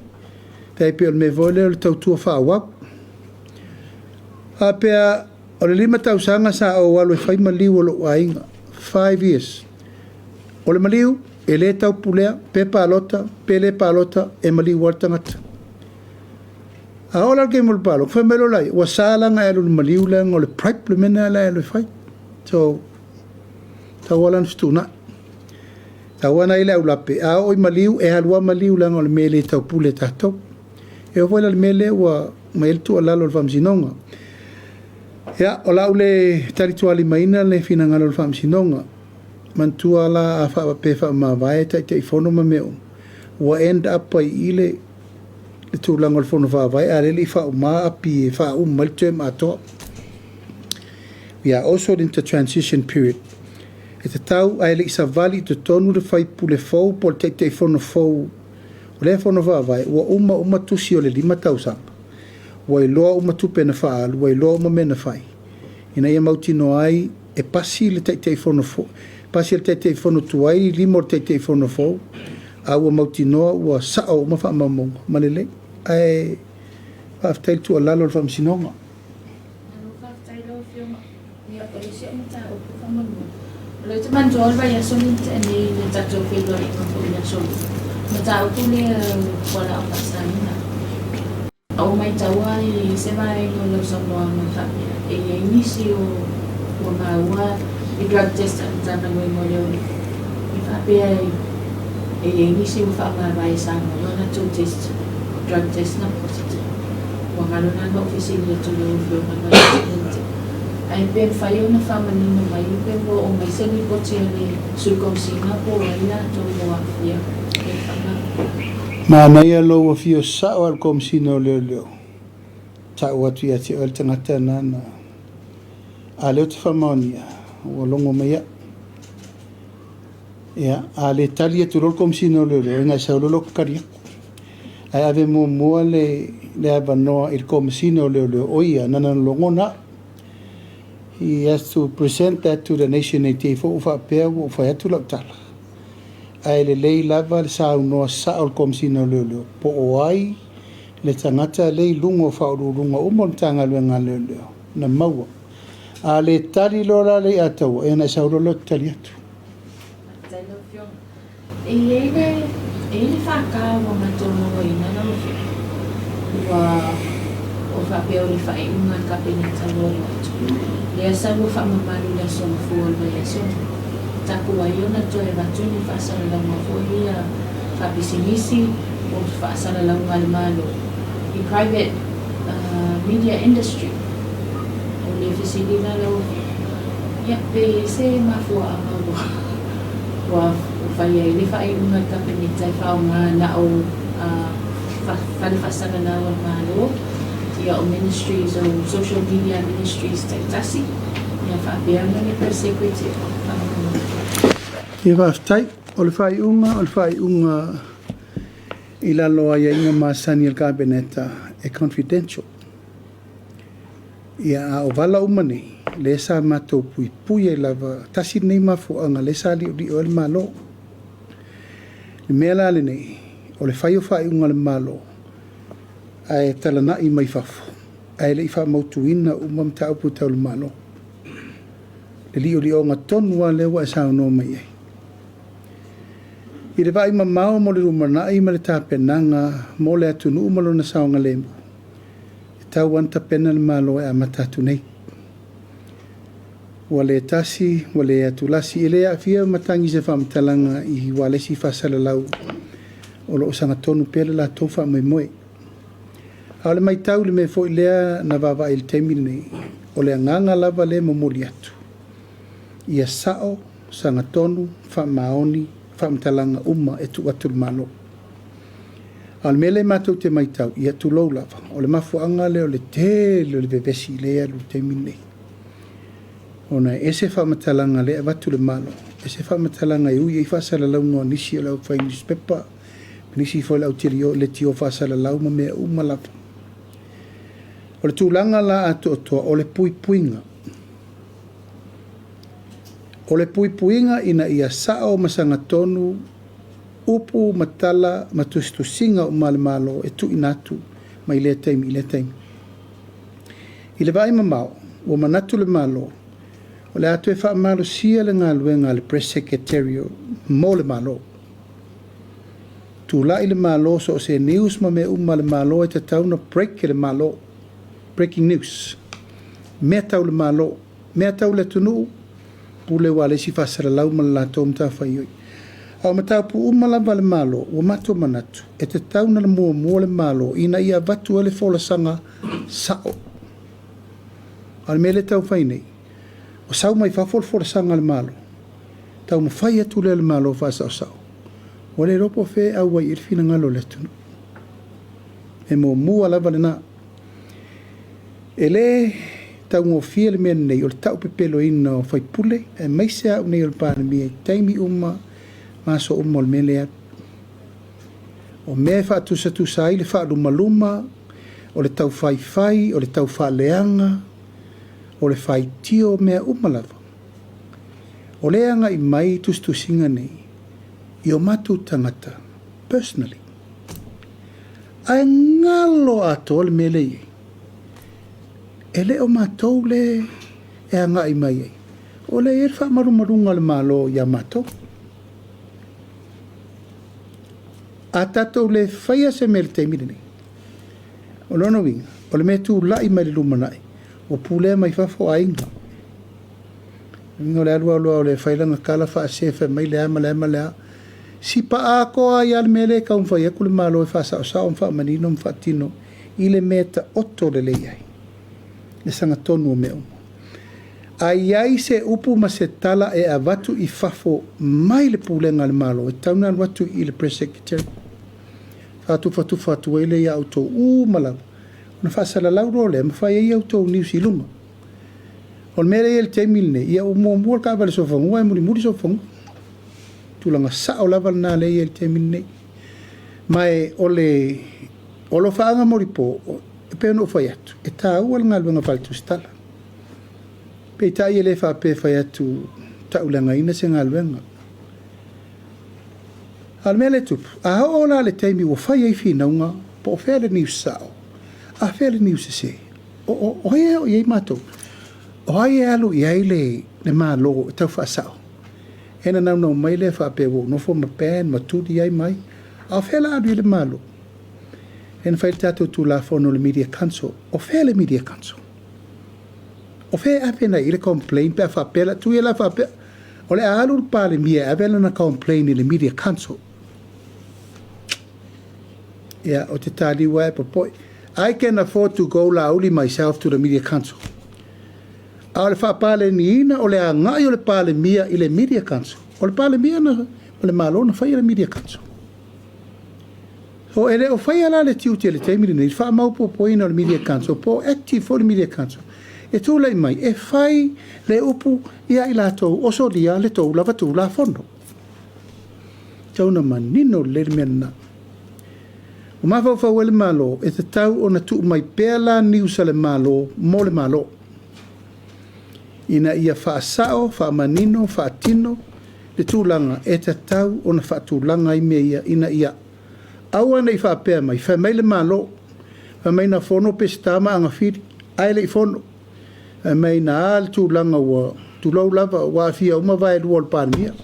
tai pei o le mea foi lea o le tautua faaauau. Faapea o le 5 tausaga sa ou alu e fai maliu o lou aiga, 5 years. O le maliu, e le taupulea, pe palota, pe le palota, e maliu lava le tagata. A oo la i le taimi o le palota, fai mai loa laia, ua sa la ona e alu i le maliu leaga o le bribe le mea lena la e alu e fai. So, tau lava la ona fetuunai. Tau lava ona i ai le aulape, a oo i maliu, e alu lava maliu leaga o le mea e le taupule e tatou. E oo foi la i le mea lea ua aumai ai le tuualalo a le Faamasinoga. Ia, o le a ou le talitualimaina le finagalo o le Faamasinoga. Manatua la a faapea e faamavae Taitaifono ma mea uma, ua end up ai i i le tulaga o le Fono Faavae a o lea e le i faauma api e faauma ai le term atoa. We are also in the transition period. E tatau ae le i savali i totonu le faipule fou po o le Taitaifono fou o lea Fono Faavae, ua uma uma tusi o le 5 tausaga. Ua iloa uma tupe na faaalu, ua iloa uma mea na fai, ina ia mautinoa ai e pasi le Taitaifono fou, pasi e le Taitaifono tuai lima o le Taitaifono fou, a ua mautinoa ua sao uma faamaumauga ma lelei. Ae faafetai i le tuualalo a le Faamasinoga. Malo faafetai lau Afioga. Ia, o le isi au mataupu faamolemole, o lea ou te manatua o le vaiaso lea na tea nei i le tatou feiloaiga foi i le Aso Lua, mataupu lea o fualaau faasaina. A ua maitaua i se vaega o lau saunoaga faapea e i ai nisi o ua maua i drug test a le Matagaluega o Leoleo e faapea e i ai nisi ua faamavae Samoa a latou test, drug test na positive. Ua galo la na ou fesili atu i lau Afioga i le vaiaso lea na tea. Ae pe mafai ona faamanino mai pe ua oo mai se lipoti a le Sui Komesina po o ai latou ua aafia i le faamavae. Manaia lou afio sao a le Komesina o Leoleo, tau atu ia te oe le tagata nana. A lea ou te faamaonia, ua logo mai au. Ia, a le tali atu loa le Komesina o Leoleo, e gaisau loa lou tali atu. Ae ave muamua le avanoa i le Komesina o Leoleo, o ia nana logona au. He has to present that to the nation ne i te i foi ua faapea ua ou fai atu lau tala. Ae lelei lava le saunoa sao o le Komesina o Leoleo po o ai le tagata lea i luga o faauluuluga uma o le Matagaluega a Leoleo na maua. A le tali loa la le Iataua, ia ona e sau loa lea ou te tali atu. Faafetai lau Afioga. E i ai le E i ai le FK ua matou mauaina lau Afioga, ua o faapea o le faaiuga a le Kapeneta ua alu atu, lea sa ua faamamalu i le aso Gafua o le vaiaso, taku ai ona toe avatu ni faasalalauga foi ia faapisinisi po o faasalalauga a le Malo i private media industry. O le fesili la lau Afioga, ia pe i ai se mafuaaga ua ua fai ai le faaiuga a le Kapeneta e faaaoga na o fale faasalalau a le Malo, ia o ministries o social media ministries taitasi, ia faapea ma le Press Secretary. Faamolemole. Ia faafetai. O le faaiuga, o le faaiuga i lalo o aiaiga masani a le Kapeneta e confidential. Ia, a o vala uma nei, lea sa matou puipui ai lava, tasi lenei mafuaaga lea sa liolio ai le Malo. Le mea la lenei, o le fai o faaiuga a le Malo, ae talanai mai fafo, ae le i faamautuina uma mataupu tau le Malo. Le liolioga tonu lava lea ua e saunoa mai ai. I le vaai mamao mo le lumanai ma le tapenaga mo le atunuu ma lona saogalemu, e tatau lava ona tapena le Malo e amata atu nei. Ua le tasi, ua le atulasi, e le aafia matagi i se faamatalaga i ualesi faasalalau o lo o sagatonu pea le latou faamoemoe. A o le matau i le mea foi lea na vaavaai i le taimi lenei, o le agaga lava lea e momoli atu, ia sao, sagatonu, faamaoni, faamatalaga uma e tuu atu i le Malo. A o le mea lea matou te matau, ia tulou lava, o le mafuaaga lea o le tele o le vevesi lea e alu i le taimi lenei. Ona e ese faamatalaga lea e avatu i le Malo, ese faamatalaga e ui ai faasalalauga o nisi o le aufai newspaper, nisi foi o le au leitio faasalalau ma mea uma lava. O le tulaga la atoatoa o le puipuiga. O le puipuiga ina ia sao ma sagatonu upu ma tala ma tusitusiga uma a le Malo e tuuina atu mai lea taimi i lea taimi. I le vaai mamao, ua manatu le Malo, o le a toe faamalosia le galuega a le Press Secretary mo le Malo. Tulai le Malo so o se news ma mea uma a le Malo e tatau ona break e le Malo. Breaking news. Mea tau le Malo, mea tau le atunuu, pule ua le isi faasalalau ma le latou matafaioi. A o mataupu uma lava a le Malo, ua matou manatu, e tatau ona muamua le Malo ina ia avatu ai le folasaga sao. A o le mea lea e taumafai nei, ua sau mai fafo le folasaga a le Malo, taumafai atu lea e le Malo faasaosao, ua le iloa po o fea e auai i ai le finagalo o le atunuu. E muamua lava lena. E le taugofie le mea lenei o le taupepeloina o faipule, aemaise au nei o le Palemia i taimi uma ma aso uma o le mea lea. O mea e faatusatusa ai le faalumaluma, o le taufaifai, o le taufaaleaga, o le faitio, mea uma lava. O lea e agai mai tusitusiga nei i o matou tagata personally. Ae galo atoa le mea lea e i ai. E le o matou le e agai mai ai. O lea e i ai le faamalumaluga a le Malo ia matou. A tatou le faia se mea i le taimi lenei, o lona uiga, o le mea tulai mai le lumanai, ua pulea mai fafo aiga. Uiga o le alu alu lava o le fai lana tala faase fai mai le a ma le a ma le a. Sipa atoa ai lava le mea lea e taumafai atu le Malo e faasaosao ma faamanino ma faatino i le mea taoto lelei ai, le sagatonu o mea uma. A i ai se upu ma se tala e avatu i fafo mai le pulega a le Malo, e tatau ona alu atu i le Press Secretary. Faatufatufa atu ai lea ia outou uma lava, ona faasalalau loa lea ma fai ai a outou news i luga. O le mea lea e i ai i le taimi lenei, ia ua muamua le taavale sofanua ae mulimuli sofanua. Tulaga sao lava lena lea e i ai i le taimi lenei. Ma e o le alofaaga molipo, e pei ona ou fai atu, e taua le galuega faale-tusitala. Peitai e le faapea e fai atu tauleagaina se galuega. A o le mea lea e tupu, a oo la le taimi ua fai ai finauga, po o fea le niu sao, a fea le niu sese, o ai e oo i ai matou? O ai e alu i ai le Malo e tau faasao? E na naunau mai lea faapea ua ou nofo ma ban ma tuli ai mai. A o fea o le a alu i ai le Malo? Lea na fai le tatou Tulafono o le Media Council. O fea le Media Council? O fea e ave agai i ai le complaint pe a faapea la, tuu ia la faapea, o le a alu le Palemia e ave lana complaint i le Media Council. Ia, ou te taliu lava e popoe. I can afford to go Laauli myself to the Media Council. A o le faapaleniina o le agai o le Palemia i le Media Council, o le Palemia na, ma le Malo na faia le Media Council. So e le o faia la le tiute i le taimi lenei, le faamaopoopoina o le Media Council, po o active foi le Media Council, e tulai mai e fai le upu ia i latou o solia le tou lava Tulafono. Tau na manino lelei le mea lena. Ua mafaufau ai le Malo e tatau ona tuu mai pea la news a le Malo mo le Malo ina ia faasao, faamanino, faatino le tulaga e tatau ona faatulaga ai mea ia ina ia aua ne i faapea mai, fai mai le Malo, fai mai na fono Peseta ma Agafili, ae le i fono. Fai mai na a le tulaga ua tulou lava ua aafia uma vaelua o le Palemia.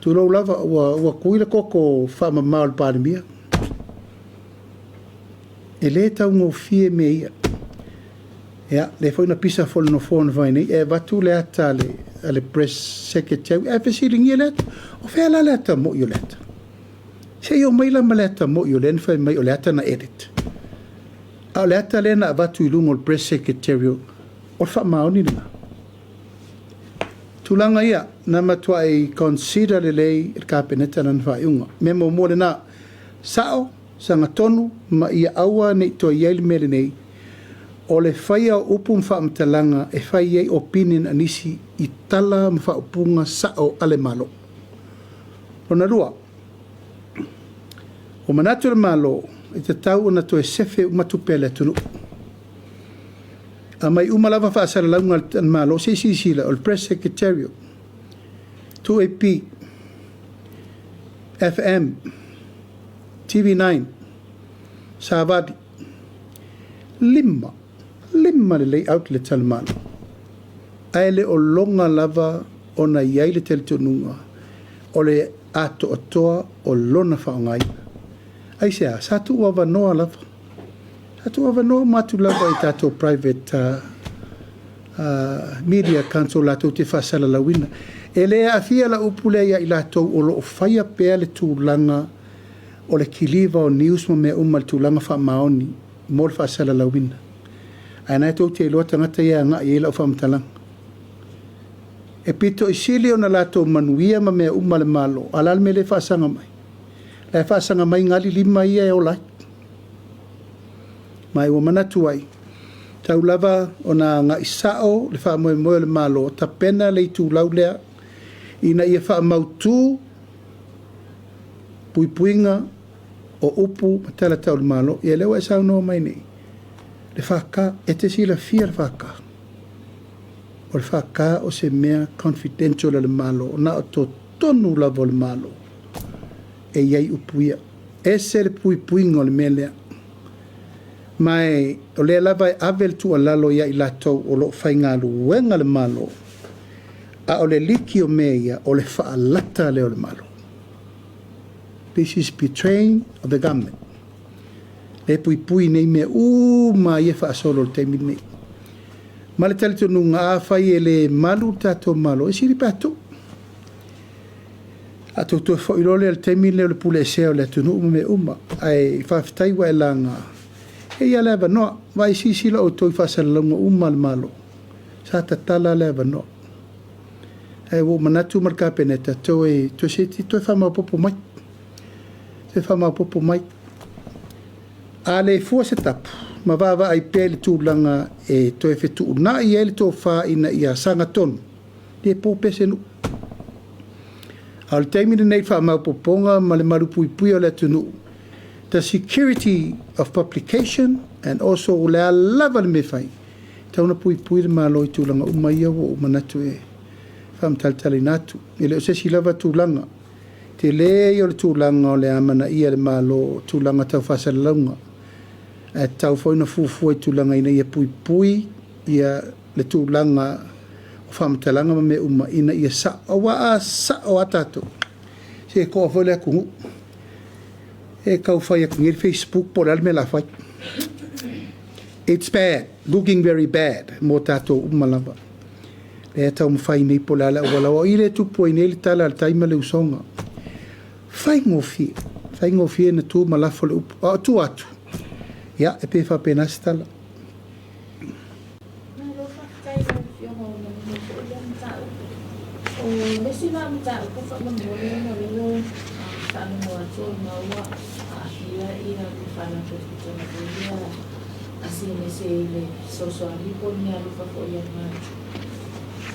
Tulou lava ua kui le koko faamama o le Palemia. E le taugofie mea ia. Ia, lea foi na pisa foi le nofoa na fai nei, e avatu le ata a le press secretary, ae fesiligia le ata. O fea la le ata moi o le ata? Se i omai la ma le ata moi o lea na fai mai o le ata na edit. A o le ata lea na avatu i luga o le press secretary, o le faamaoni lena. Tulaga ia, na matuai consider lelei e le Kapeneta lana faaiuga. Mea muamua lena, sao, sagatonu ma ia aua ne i toe i ai le mea lenei, o le faia o upu ma faamatalaga e fai ai opinion a nisi i tala ma faaupuga sao a le Malo. Lona lua, ua manatu le Malo e tatau ona toe sefe uma tupe a le atunuu. Aumai uma lava faasalalauga a le Malo, se i silasila, o le Press Secretariat, 2AP, FM, TV9, Savali, lima, lima lelei outlet a le Malo. Ae le o loga lava ona i ai le talitonuga o le atoatoa o lona faaaogaina. Aisea? Sa tuu avanoa lava. Sa tuu avanoa uma atu lava i tatou private media council latou te faasalalauina. E le aafia la upu lea ia i latou o lo o faia pea le tulaga o le kiliva o news ma mea uma i le tulaga faamaoni mo le faasalalauina. Ae na tou te iloa tagata ia e agai i ai lau faamatalaga. E pito i sili ona latou manuia ma mea uma a le Malo, a o le a le mea lea e faasaga mai? La e faasaga mai gali lima ia e ola ai. Ma ua manatu ai, tau lava ona agai sao le faamoemoe o le Malo, tapena le itulau lea ina ia faamautu puipuiga o upu ma tala tau le Malo. Ia lea ua e saunoa mai nei, le FK, e te silafia le FK. O le FK o se mea confidential a le Malo, na o totonu lava o le Malo e i ai upu ia. Ese le puipuiga o le mea lea. Ma e, o lea lava e ave le tuualalo ia i latou o lo o faigaluega le Malo, a o le liki o mea ia, o le faalata lea o le Malo. This is betraying of the government. Le puipui nei mea uma ia faasolo i le taimi lenei. Ma le talitonuga, afai e le malu le tatou Malo, e sili pe a tuu. A tou toe foi loa lea i le taimi lea o le puleesea o le atunuu ma mea uma. Ae faafetai ua e laga. E i ai le avanoa. Vaai silasila outou i faasalalauga uma a le Malo. Sa tatala le avanoa. Ae ua ou manatu ma le Kapeneta, toe, toe se toe faamaopoopo mai. Toe faamaopoopo mai. A le fua se tapu, ma vaavaai pea i le tulaga e toe fetuunai ai le tofa ina ia sagatonu, le po pea se nuu. A o le taimi lenei i faamaopoopoga ma le malupuipuia o le atunuu, the security of publication and also o le a lava le mea e fai, tau na puipui le Malo i tulaga uma ia ua ou manatu e faamatalatalaina atu. E le o se isi lava tulaga, tele ia o le tulaga o le amanaia e le Malo, tulaga tau faasalalauga, ae tatau foi ona fuafua i tulaga ina ia puipui ia le tulaga o faamatalaga ma mea uma ina ia sao. Aua a sao a tatou, se e toa foi le atunuu. E tau fai atu nei le Facebook po o le a le mea o le a fai. It's bad, looking very bad mo tatou uma lava. Lea e taumafai nei po o le a le auala. O i lea e tupu ai nei le tala a le tai ma le usoga. Faigofie, faigofie na tu ma lafo le upu. A o tua atu, ia, e pei e faapena se tala. Malo faafetai i lau Afioga ua manino foi lea mataupu. O le isi la mataupu faamolemole ona o lea ua faalogo atu o lena ua aafia le Faalapotopotoga foi lea a CNS i le fesoasoani po o le meaalofa foi a le Malo.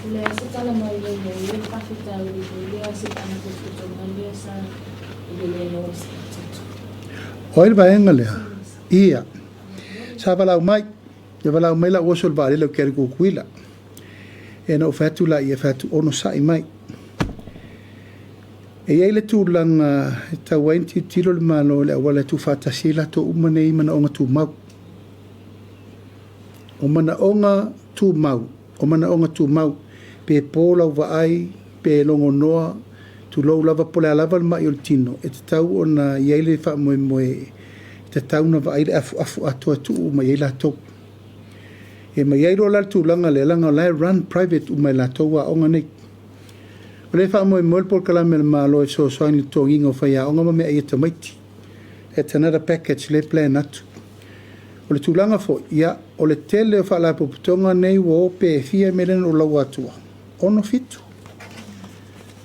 O le a se tala mai o i ai le faafitauli foi lea a se Faalapotopotoga lea sa i le le loa o se tatou. O ai le vaega lea? Ia. Sa valaau mai. Ia valaau mai la'u oso i le vaalele ou te alu i Tutuila. Ia na ou fai atu laia, fai atu, Onosai mai. E i ai le tulaga e tatau ai ona tilotilo le Malo i le auala e tuufaatasi ai latou uma nei i manaoga tumau. O manaoga tumau, o manaoga tumau, pe po lau vaai, pe logonoa, tulou lava po o le a lava le ma'i o le tino, e tatau ona i ai le faamoemoe e tatau ona vaai le afuafu atoa e tuu uma i ai latou. E ma i ai loa la le tulaga lea, leaga o la e run private uma e latou aoga nei. O lea e faamoemoe le polokalame a le Malo e fesoasoani i le totogiina o faiaoga ma meaai a tamaiti. That's another package lea e plan atu. O le tulaga foi, ia, o le tele o faalapotopotoga nei ua o pe fia mea lea na ou laua atua? 6, 7.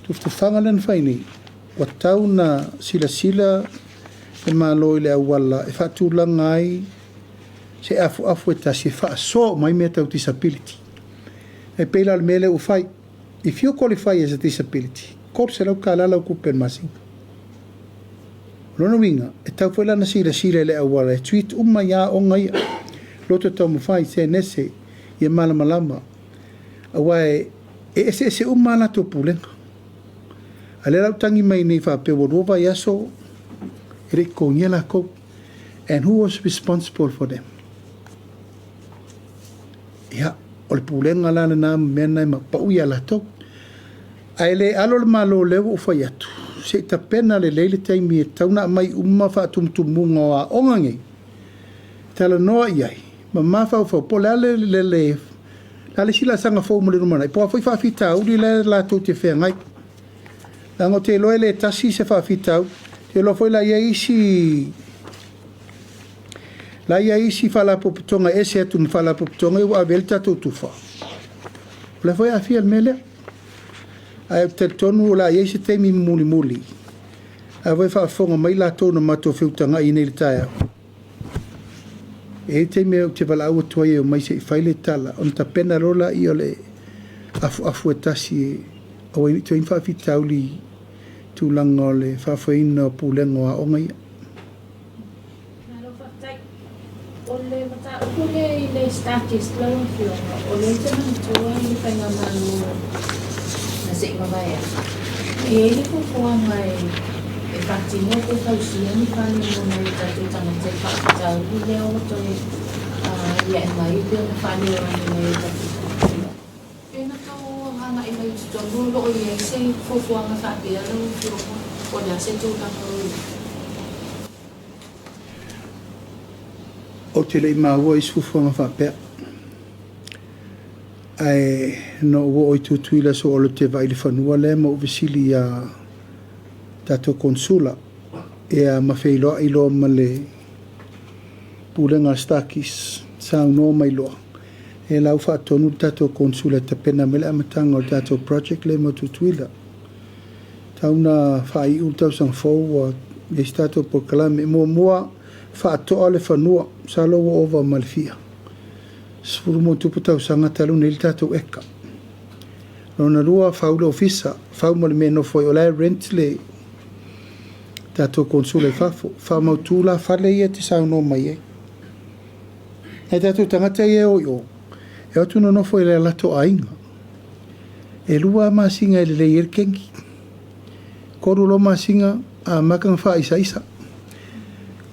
Tufatufaga lea na fai nei, ua tatau ona silasila le Malo i le auala e faatulaga ai se afuafu e tasi e faasoa uma ai mea tau disability. E pei la o le mea lea ua fai, if you qualify as a disability, $300 lau tupe i le masina. O lona uiga, e tatau foi la ona silasila i le auala e treat uma ai aoga ia, loto taumafai, senese, ia malamalama, aua e eseese uma a latou pulega. A o lea la ua tagi mai nei faapea ua 2 vaiaso e le i totogia latou. And who was responsible for them? Ia, o le pulega la lena ma mea na e mapau ia latou. Ae le alo le Malo lea ua ou fai atu, se i tapena lelei le taimi e tatau ona aumai uma faatumutumuga o aoga nei, talanoa i ai, ma mafaufau po o le a le, le, le, le a le isi laasaga fou mo le lumanai, po o a foi faafitauli la latou te feagai. Leaga ou te iloa e le tasi se faafitauli. Ou te iloa foi la i ai isi la i ai isi faalapotopotoga e ese atu ma faalapotopotoga ia ua ave i ai le tatou tufa. O la foi e aafia i le mea lea. Ae ou te talitonu o le a i ai se taimi mulimuli, a foi e faafofoga mai latou na matou feutagai nei i le taeao. E i ai le taimi ou te valaau atu ai e omai se i fai le tala, ona tapena loa lea o le afuafu e tasi e aua ai ne i toe i ai ni faafitauli i tulaga o le faafoeina o pulega o aoga ia. Malo faafetai. O le mataupu lea i le StarKist lau Afioga, o lea ou te manatua i le faigamalo na se i mavae atu, e i ai le fuafuaga e faatino pe fausia ni fale mo nai o tatou tagata i faafitauli lea ua toe aliae mai pei ona faaleo ai e nai o tatou tagata. Pe na tou agai mai i totonu o lo o i ai se fuafuaga faapea lau Afioga, po o le a se tulaga o i ai? Ou te le i maua i se fuafuaga faapea. Ae na ou oo i Tutuila so ou alu atu e vaai i le fanua lea ma ou fesili iā tatou Konesula ia ma feiloai loa ma le Pulega a le StarKist, saunoa mai loa, e la ua faatonu le tatou Konesula e tapena mai le amataga o le tatou project lea mo Tutuila. Tau na faaiu le tausaga fou ua i ai se tatou polokalame. Muamua, faatoa le fanua, masalo ua ova ma le fia 10+ tausaga talu ona i ai le tatou eka. Lona lua, fau le ofisa, fau ma le mea e nofo ai, o la e rent le tatou konesula i fafo. Faamautu la fale ia e te saunoa mai ai. Nai tatou tagata ia e o i o, e o atu nonofo i le latou aiga. E 2 lava masina e lelei ai le kegi. 3 loa masina amata ona faaisaisa.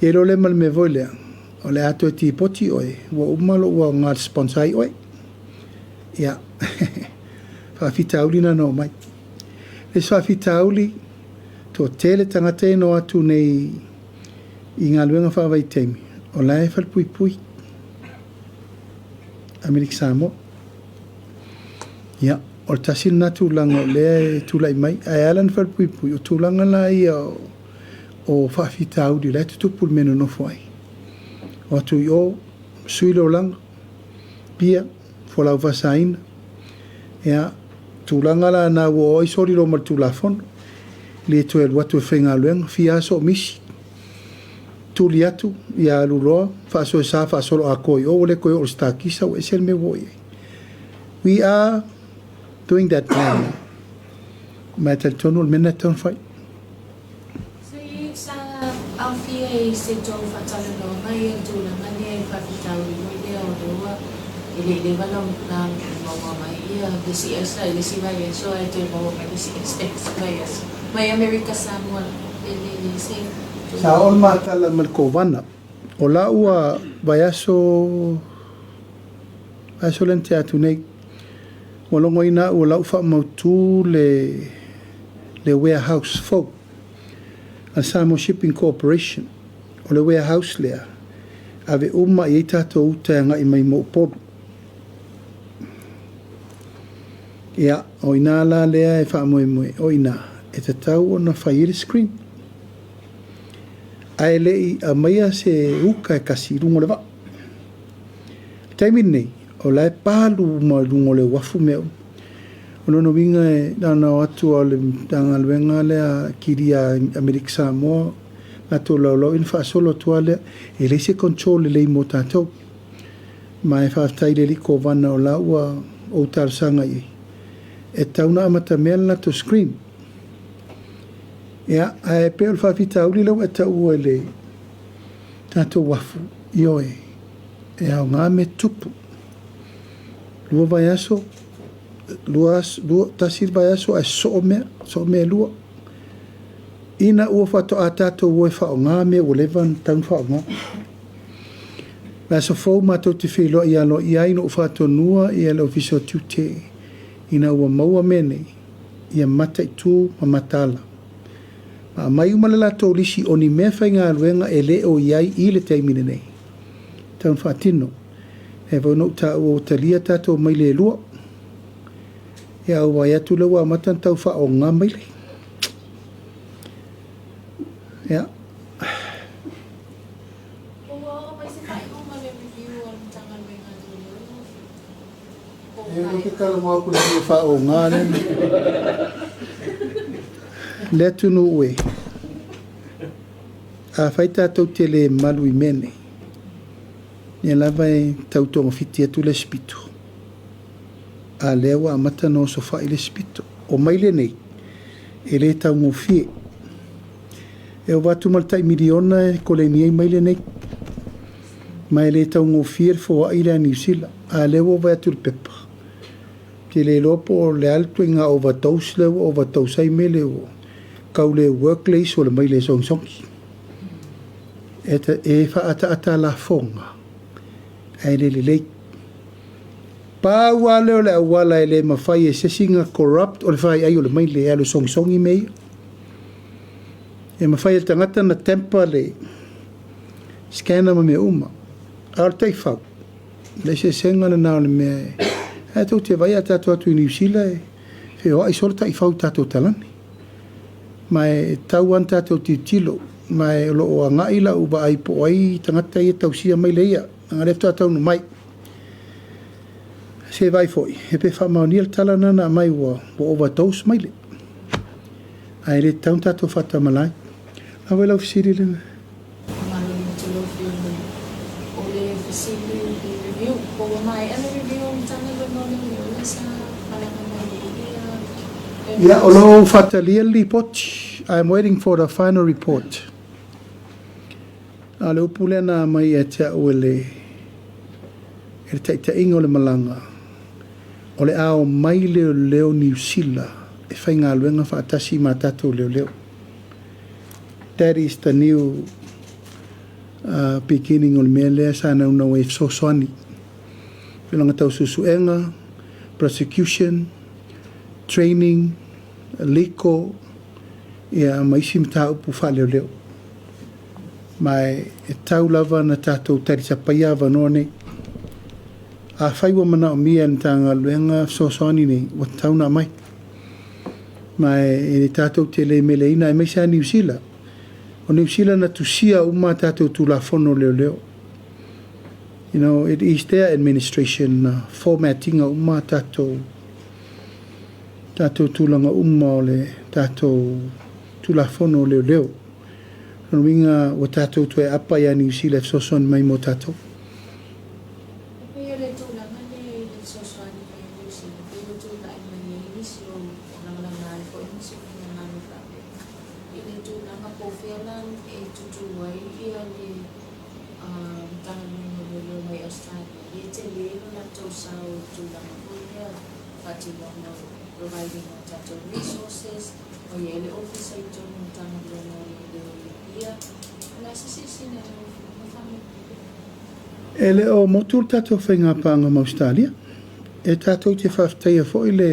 Ia iloa lea ma le mea foi lea, o le a toe tipoti oe, ua uma lou aoga e sponsor ai oe. Ia, faafitauli na na oo mai. Le isi faafitauli, toatele tagata ia na o atu nei I galuega faavaitaimi, o la e falepuipui Amerika Samoa. Ia, o le tasi lena tulaga o lea e tulai mai. Ae ala ona falepuipui, o tulaga la ia o faafitauli o la e tutupu i le mea e nonofo ai. O atu i o, sui le olaga, pia, folau faasaina. Ia, tulaga la na ua oo ai soli loa ma le Tulafono, le toe alu atu e faigaluega, fia aso o misi, tuli atu, ia alu loa, faasoesa faasoloatoa i o, ua le toe oo i le sitakisa, ua ese le mea ua oo i ai. We are doing that plan. Ma e talitonu o le mea lena e tatau ona fai. Se sa aofia i se tou faatalanoaga ia tulaga lea i faafitauli foi lea o lea ua e le i leva na maua mai ia le isi aisa i le isi vaiaso ae toe maua mai le isi aisa i le isi vaiaso mai Amerika Samoa e le i se Sa oo le matala ma le kovana o la ua vaiaso vaiaso lea na tea atu nei ua logoina au o la ua faamautu le le warehouse fou a le Samoa Shipping Corporation. O le warehouse lea, ave uma i ai tatou uta e agai mai mo Upolu. Ia, o ina la lea e faamoemoe, o ina e tatau ona fai ai le screen. Ae le i aumaia se uka e kasi i luga o le vaa. O le taimi lenei, o la e palu uma i luga o le uafu mea uma. O lona uiga e na ona o atu lava o le Matagaluega lea Kilia Amerika Samoa latou laulau ona faasolo atu lava lea. E leai se control lelei mo tatou. Ma e faafetai i le alii Kovana o la ua ou talosaga i ai, e tatau ona amatamea le latou screen. Ia, ae pei o le faafitauli lea ua e taua i le tatou uafu, ioe, e aoga mea tutupu. 2 vaiaso, 2 aso, 1 le vaiaso ae sosoo mea, sosoo mea e 2. Ina ua faatoa tatou o e faaaoga mea ua leva ona tatau ona faaaoga. Vaiaso fou matou te feiloai aloaia ai na ou faatonuina le Ofisa o Tiute ina ua maua mea nei, ia mataitu ma mataala. Ma aumai uma le latou lisi o ni mea faigaluega e le o i ai i le taimi lenei. Tatau ona faatino. E foi na ou taua ua talia tatou maile e 2. Ia ua vaai atu lea ua amata ona tau faaoga maile. Ia. Ua oo mai se faaiuga le review a le Matagaluega a Leoleo lau Afioga? Po o E ou te talanoa atu i le mea faaoga lea. Le atunuu e, afai tatou te le malu i mea nei, ia lava e tau togafiti atu le isi pito. A lea ua amata ona osofai le isi pito. O maile nei, e le taugofie. E ova atu ma le tai miliona e koleni ai maile nei. Ma e le taugofie le foai lea a Niu Sila. A lea ua vaai atu i le pepa. Te le iloa po o le a le ituaiga overdose lea ua overdose ai mele ua tau le work le isu o le maile e sogisogi. E faaataata lafoga ae le lelei. Pau lava lea o le auala e le mafai e se isi ona corrupt o le faiai o le maile e alu e sogisogi mea ia. E mafai e le tagata ona tamper le scanner ma mea uma. A o le taifau, le eseesega lena o le mea e... Ae tou te vaai a tatou atu i Niu Sila e feoai solo taifau i tatou talane. Ma e tatau lava ona tatou tilotilo. Ma e o lo o agai lau vaai po o ai tagata ia e tausia maile ia. Leaga o lea faatoa taunuu mai. Se vaai foi, e pe faamaonia le tala lena na aumai ua overdose maile. Ae le tatau ona tatou faatamala ai. A foi lau fesili lena? Faamalo atu lau Afioga. O le fesili i le review, po ua maea le review a le Matagaluega o Leoleo lea sa malaga mai ai ia Ia, o lo o faatalia le lipoti. I am waiting for the final report. A o le upu lea na aumai ia te au e le e le taitaiga o le malaga, o le a omai leoleo Niu Sila e faigaluega faatasi ma tatou leoleo. That is the new beginning o le mea lea sa naunau ai e fesoasoani. Tulaga tau suesuega, prosecution, training, legal, ia ma isi mataupu faaleoleo. Ma e tau lava ona tatou talisapaia avanoa nei. Afai ua manaomia e le Matagaluega fesoasoani nei, ua tatau ona aumai. Ma e le tatou te le meleina, aemaise lava Niu Sila. O Niu Sila na tusia uma a tatou Tulafono o Leoleo. You know, it is their administration na format ina uma a tatou tatou tulaga uma o le tatou Tulafono o Leoleo. O lona uiga ua tatou toe apa ia Niu Sila e fesoasoani mai mo tatou. E pei o le tulaga lea i le fesoasoani mai a Niu Sila, pei ua tulai mai ai nisi o lagalaga ai foi nisi o finagalo faapea i le tulaga po o fea la e tutū ai le Matagaluega o Leoleo mai Australia, lea e tele lo latou sao i le tulaga foi lea faatinoga o providing o tatou resources, ua i ai le ofisa i totonu o Matagaluega o Leoleo i Apia. O le a se silasila a lau Afioga faamolemole? E le o motu le tatou faigapaaga ma Ausetalia. E tatou te faafetaia foi le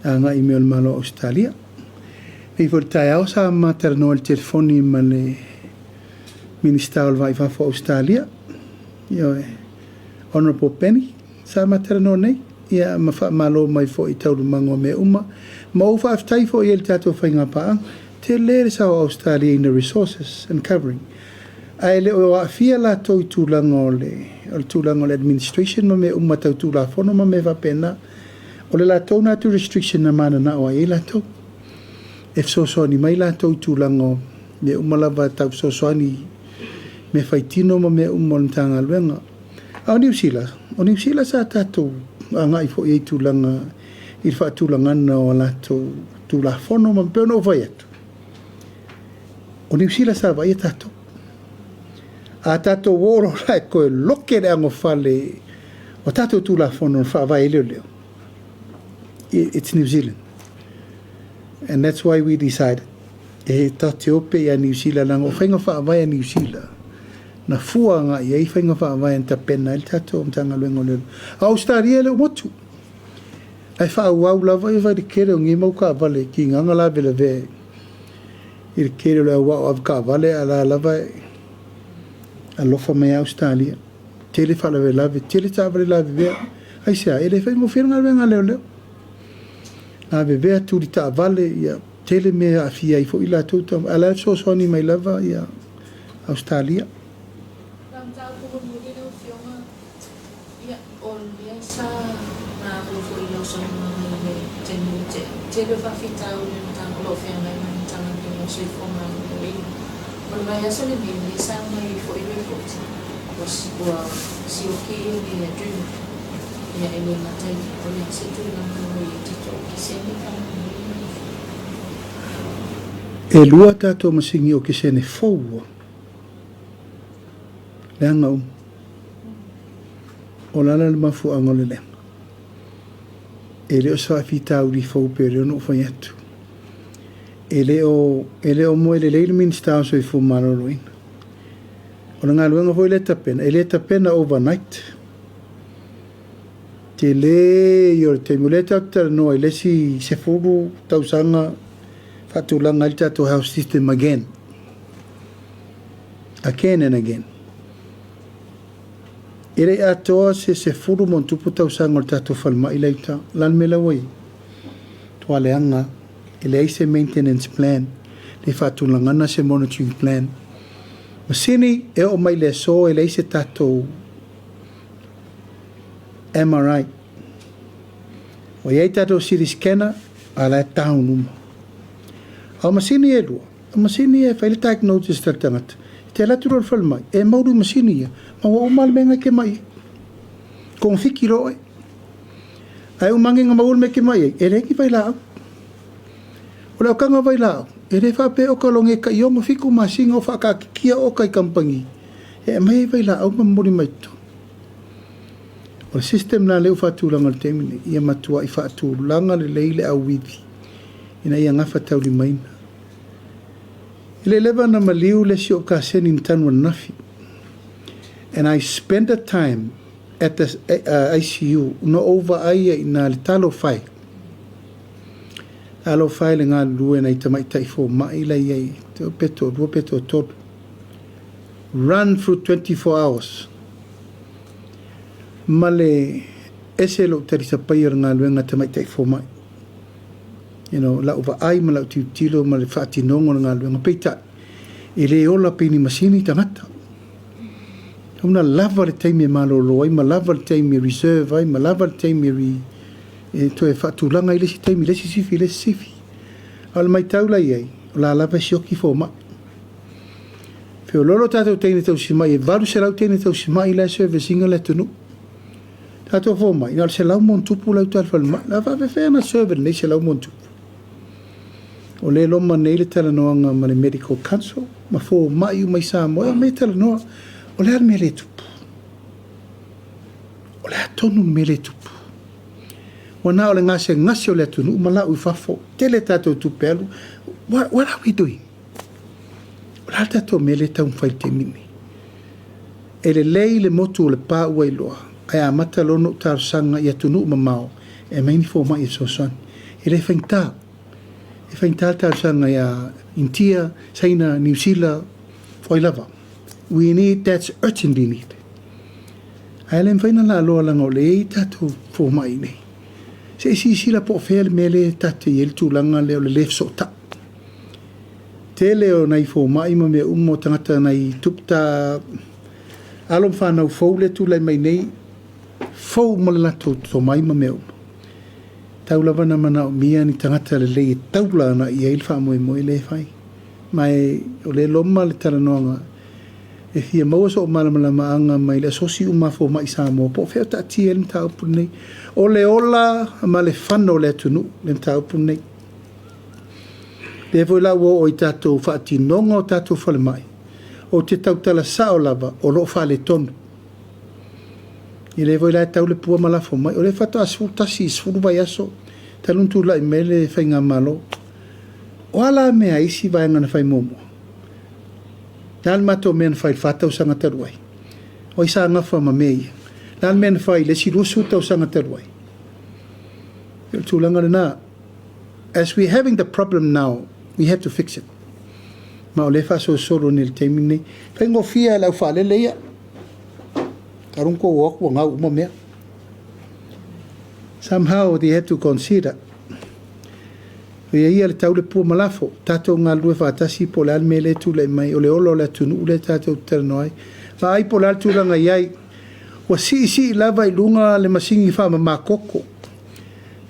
agai mai o le Malo o Ausetalia. Nei foi i le taeao sa ma talanoa i le telefoni ma le Minisita o le Va i Fafo o Ausetalia, ioe, Honourable Penny, sa ma talanoa nei, ia ma faamalo mai foi i taualumaga o mea uma. Ma ou faafetai foi i ai i le tatou faigapaaga. Tele le sao o Ausetalia in the resources and covering. Ae le o aafia latou i tulaga o le, o le tulaga o le administration ma mea uma tau Tulafono ma mea faapena. O le latou na jurisdiction na mananao ai i ai latou. E fesoasoani mai latou i tulaga o mea uma lava tau fesoasoani mea faitino ma mea uma o le Matagaluega. A o Niu Sila, o Niu Sila sa tatou agai foi i ai i tulaga i le faatulagaga o a latou Tulafono ma pei ona ou fai atu, o Niu Sila sa vaaia tatou. A tatou o loa la e toe loke le anofale o tatou Tulafono na faavae ai leoleo, it's New Zealand. And that's why we decided e tatou te o pea ia Niu Sila leaga o faiga faavae a Niu Sila na fua agai i ai faiga faavae na tapena ai le tatou Matagaluega o Leoleo. A o Ausetalia e le o motu. Ae faaauau lava ia fai le tele o nei mau taavale tigaga lavelavea i le tele o le au ao avetaavale a la lava e alofa mai Ausetalia. Tele faalavelave, tele taavale lavevea. Aisea? E le faigofie le galuega a leoleo. Lavevea, tuli taavale, ia tele mea e aafia ai foi latou, a o la e fesoasoani mai lava ia Ausetalia. La mataupu mulimuli lau Afioga, ia, o lea sa maua foi i lau saunoaga i le taimi ua tea, tele o faafitauli o le o lo o feagai ma le Matagaluega o le Soifua Maloloina. O le vaiaso lenei, lea sa aumai ai foi report ua sioki le adrenal, ia e le gata i lea, o le a se tulaga ua i ai tatou okesene faamolemole lau Afioga? E lua tatou masini okesene fou ua leaga uma. O le ala le mafuaaga o le leaga. E le o se faafitauli fou pei o lea na ou fai atu. E le o, e le o moe lelei le Minisita o Soifua Maloloina. O le galuega foi lea e tapena, e le tapena overnight. Tele ia o le taimi. O lea tatou te talanoa i le isi 10 tausaga faatulaga ai le tatou health system again. Again and again. E le i atoa se 10+ tausaga o le tatou falemai la i uta. O le a le mea la ua i ai? Matua leaga. E leai se maintenance plan, le faatulagana se monitoring plan. Masini e oo mai i le aso e leai se tatou MRI. Ua i ai tatou CT scanner, a o la e down uma. A o masini e lua, o masini e fai le diagnosis a le tagata. E te alu atu loa i le falemai, e maulu i masini ia, ma ua uma le mea na e te mai ai. Kogofiti loa oe. Ae uma ane na maua le mea e te mai ai, e leai ni vailaau. O le aokaga vailaau, e le faapea oka logi e tai 6, 7 masina o faataatitia oka i kamupani e aumai ai vailaau ma momoli mai totonu. O le system la lea ua faatulaga i le taimi lenei, ia matuai faatulaga lelei le auivi ina ia gafataulimaina. E le leva na maliu le isi o kaseni na tanu ananafi. And I spent the time at the ICU na ou vaai ai i ina le talofa e. Talofa e le galulue nai tamaitai fomai la i ai, pe toalua pe toatolu. Run through 24 hours. Ma le ese lou talisapaia o le galuega a tamaitai fomai. You know, lau vaai ma lau tilotilo ma le faatinoga o le galuega, peitai, e le ola pei ni masini tagata. Tatau ona lava le taimi e malolo ai ma lava le taimi e reserve ai ma lava le taimi e re, e toe faatulaga ai le isi taimi i le isi sifi i le isi sifi. A o le matau la i ai, o la lava e sioki fomai. Feoloolo tatou teine tausimai, e 800 teine tausimai la e service ina le atunuu. Tatou fomai, na o le 100+ la e uta i le falemai. O le a faapefea ona serve e lenei 100+? O lea e loma nei le talanoaga ma le Medical Council ma fomai uma i Samoa e omai e talanoa. O le a le mea lea e tupu? O le a tonu le mea lea e tupu? Ua na o le gasegase o le atunuu ma lau i fafo. Tele tatou tupe alu. What are we doing? O le a le tatou mea lea e taumafai i le taimi lenei? E lelei le motu o Lepa ua iloa, ae amata loa ona ou talosaga i atunuu mamao e aumai ni fomai e fesoasoani. E le faigata. E faigata le talosaga ia Initia, Saina, Niu Sila, o ai lava. We need, that's urgently need. Ae le mafai ona laaloa leaga o lea e i ai tatou fomai i inei. Se i silasila po o fea le mea lea e tatou te i ai le tulaga lea o le le fesootai. Tele o nai fomai ma mea uma o tagata nai tupta alo ma fanau fou lea e tulai mai nei, fou uma le latou tomai ma mea uma. Tau lava na manaomia ni tagata lelei e taula agai i ai le faamoemoe lea e fai. Ma e o lea e loma le talanoaga e fia maua so'u malamalamaaga mai le asosi uma a fomai Samoa po o fea o taatia ai le mataupu lenei. O le ola ma le fano o le atunuu le mataupu lenei. Lea foi la ua oo i tatou faatinoga o tatou falemai, ou te tautala sao lava o lo o faaletonu. Ia lea foi la e tau le pua ma lafo mai. O lea faatoa 11 i 10 vaiaso talu ona tulai mai le faigamalo. O a la mea a isi vaega na fai muamua? O le a le matou mea na fai i le 4 tausaga talu ai? O ai sa gafa ma mea ia? O le a le mea na fai i le isi 20 tausaga talu ai? O le tulaga lena. As we having the problem now, we have to fix it. Ma o lea e faasolosolo nei i le taimi lenei. Faigofie lava i le aufaalele ia. Talu ona tou o atu ua gau uma mea. Somehow they have to consider. O ia ia le tau le pua ma lafo. Tatou galulue faatasi po o le a le mea lea e tulai mai. O le ola o le atunuu lea tatou te talanoa ai. Vaai po o le a le tulaga i ai. Ua siisii lava i luga le masini faamama koko. O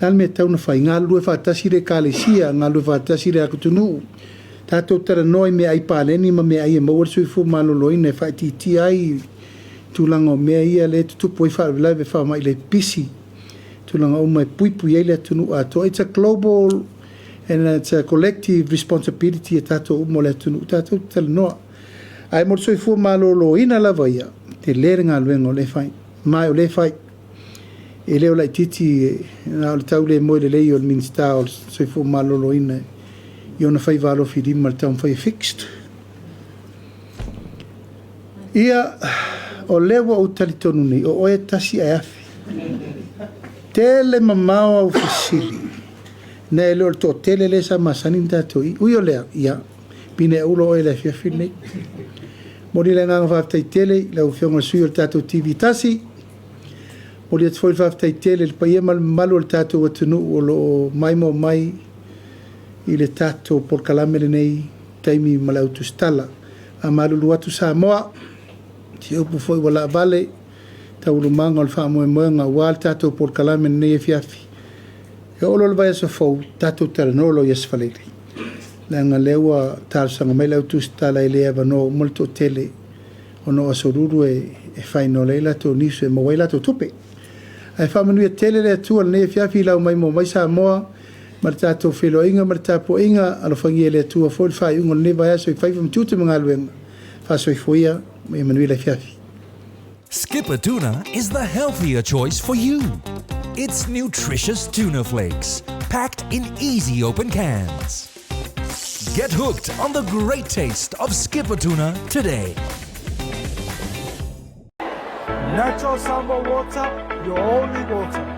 le a le mea e tatau ona fai? Galulue faatasi le Ekalesia, galulue faatasi le atunuu. Tatou talanoa i meaai paleni ma meaai e maua le soifua maloloina e faaitiitia ai tulaga o mea ia lea e tutupu ai faalavelave faamai le pipisi, tulaga uma e puipui ai le atunuu atoa. It's a global and it's a collective responsibility a tatou uma o le atunuu, tatou te talanoa. Ae mo le soifua maloloina lava ia, tele le galuega o lea e fai, ma o lea e fai. E le o laitiiti na o le tau le moe lelei o le Minisita o le Soifua Maloloina i ona faiva alofilima i le taumafai e fixed. Ia, o lea ua ou talitonu nei, o oe e tasi ae afe. Tele mamao au fesili, na e le o le toatele lea sa masani ona tatou i. Ui o lea, ia, pine ula oe i le afiafi lenei. Momoli le agaga faafetai tele i lau Afioga i le sui o le tatou TV tasi. Momoli atu foi le faafetai tele i le paia ma le mamalu o le tatou atunuu o lo o maimoa mai i le tatou polokalame lenei taimi ma le autusitala. Faamalulu atu Samoa, se upu foi ua laavale taualumaga o le faamoemoega aua le tatou polokalame lenei afiafi. E oo loa le vaiaso fou, tatou talanoa loa i Aso Faraile, leaga lea ua talosaga mai le autusitala e le avanoa uma le toatele ona o Aso Lulu e final ai latou news e maua ai latou tupe. Ae faamanuia tele le Atua i lenei afiafi i lau maimoa mai Samoa ma le tatou feiloaiga ma le tapuaiga. Alofagia e le Atua foi le faaiuga o lenei vaiaso i faiva ma tiute ma galuega. Faasoifua ia ma ia manuia le afiafi. Skipper Tuna is the healthier choice for you. It's nutritious tuna flakes, packed in easy open cans. Get hooked on the great taste of Skipper Tuna today. Natural Samoa water, your only water.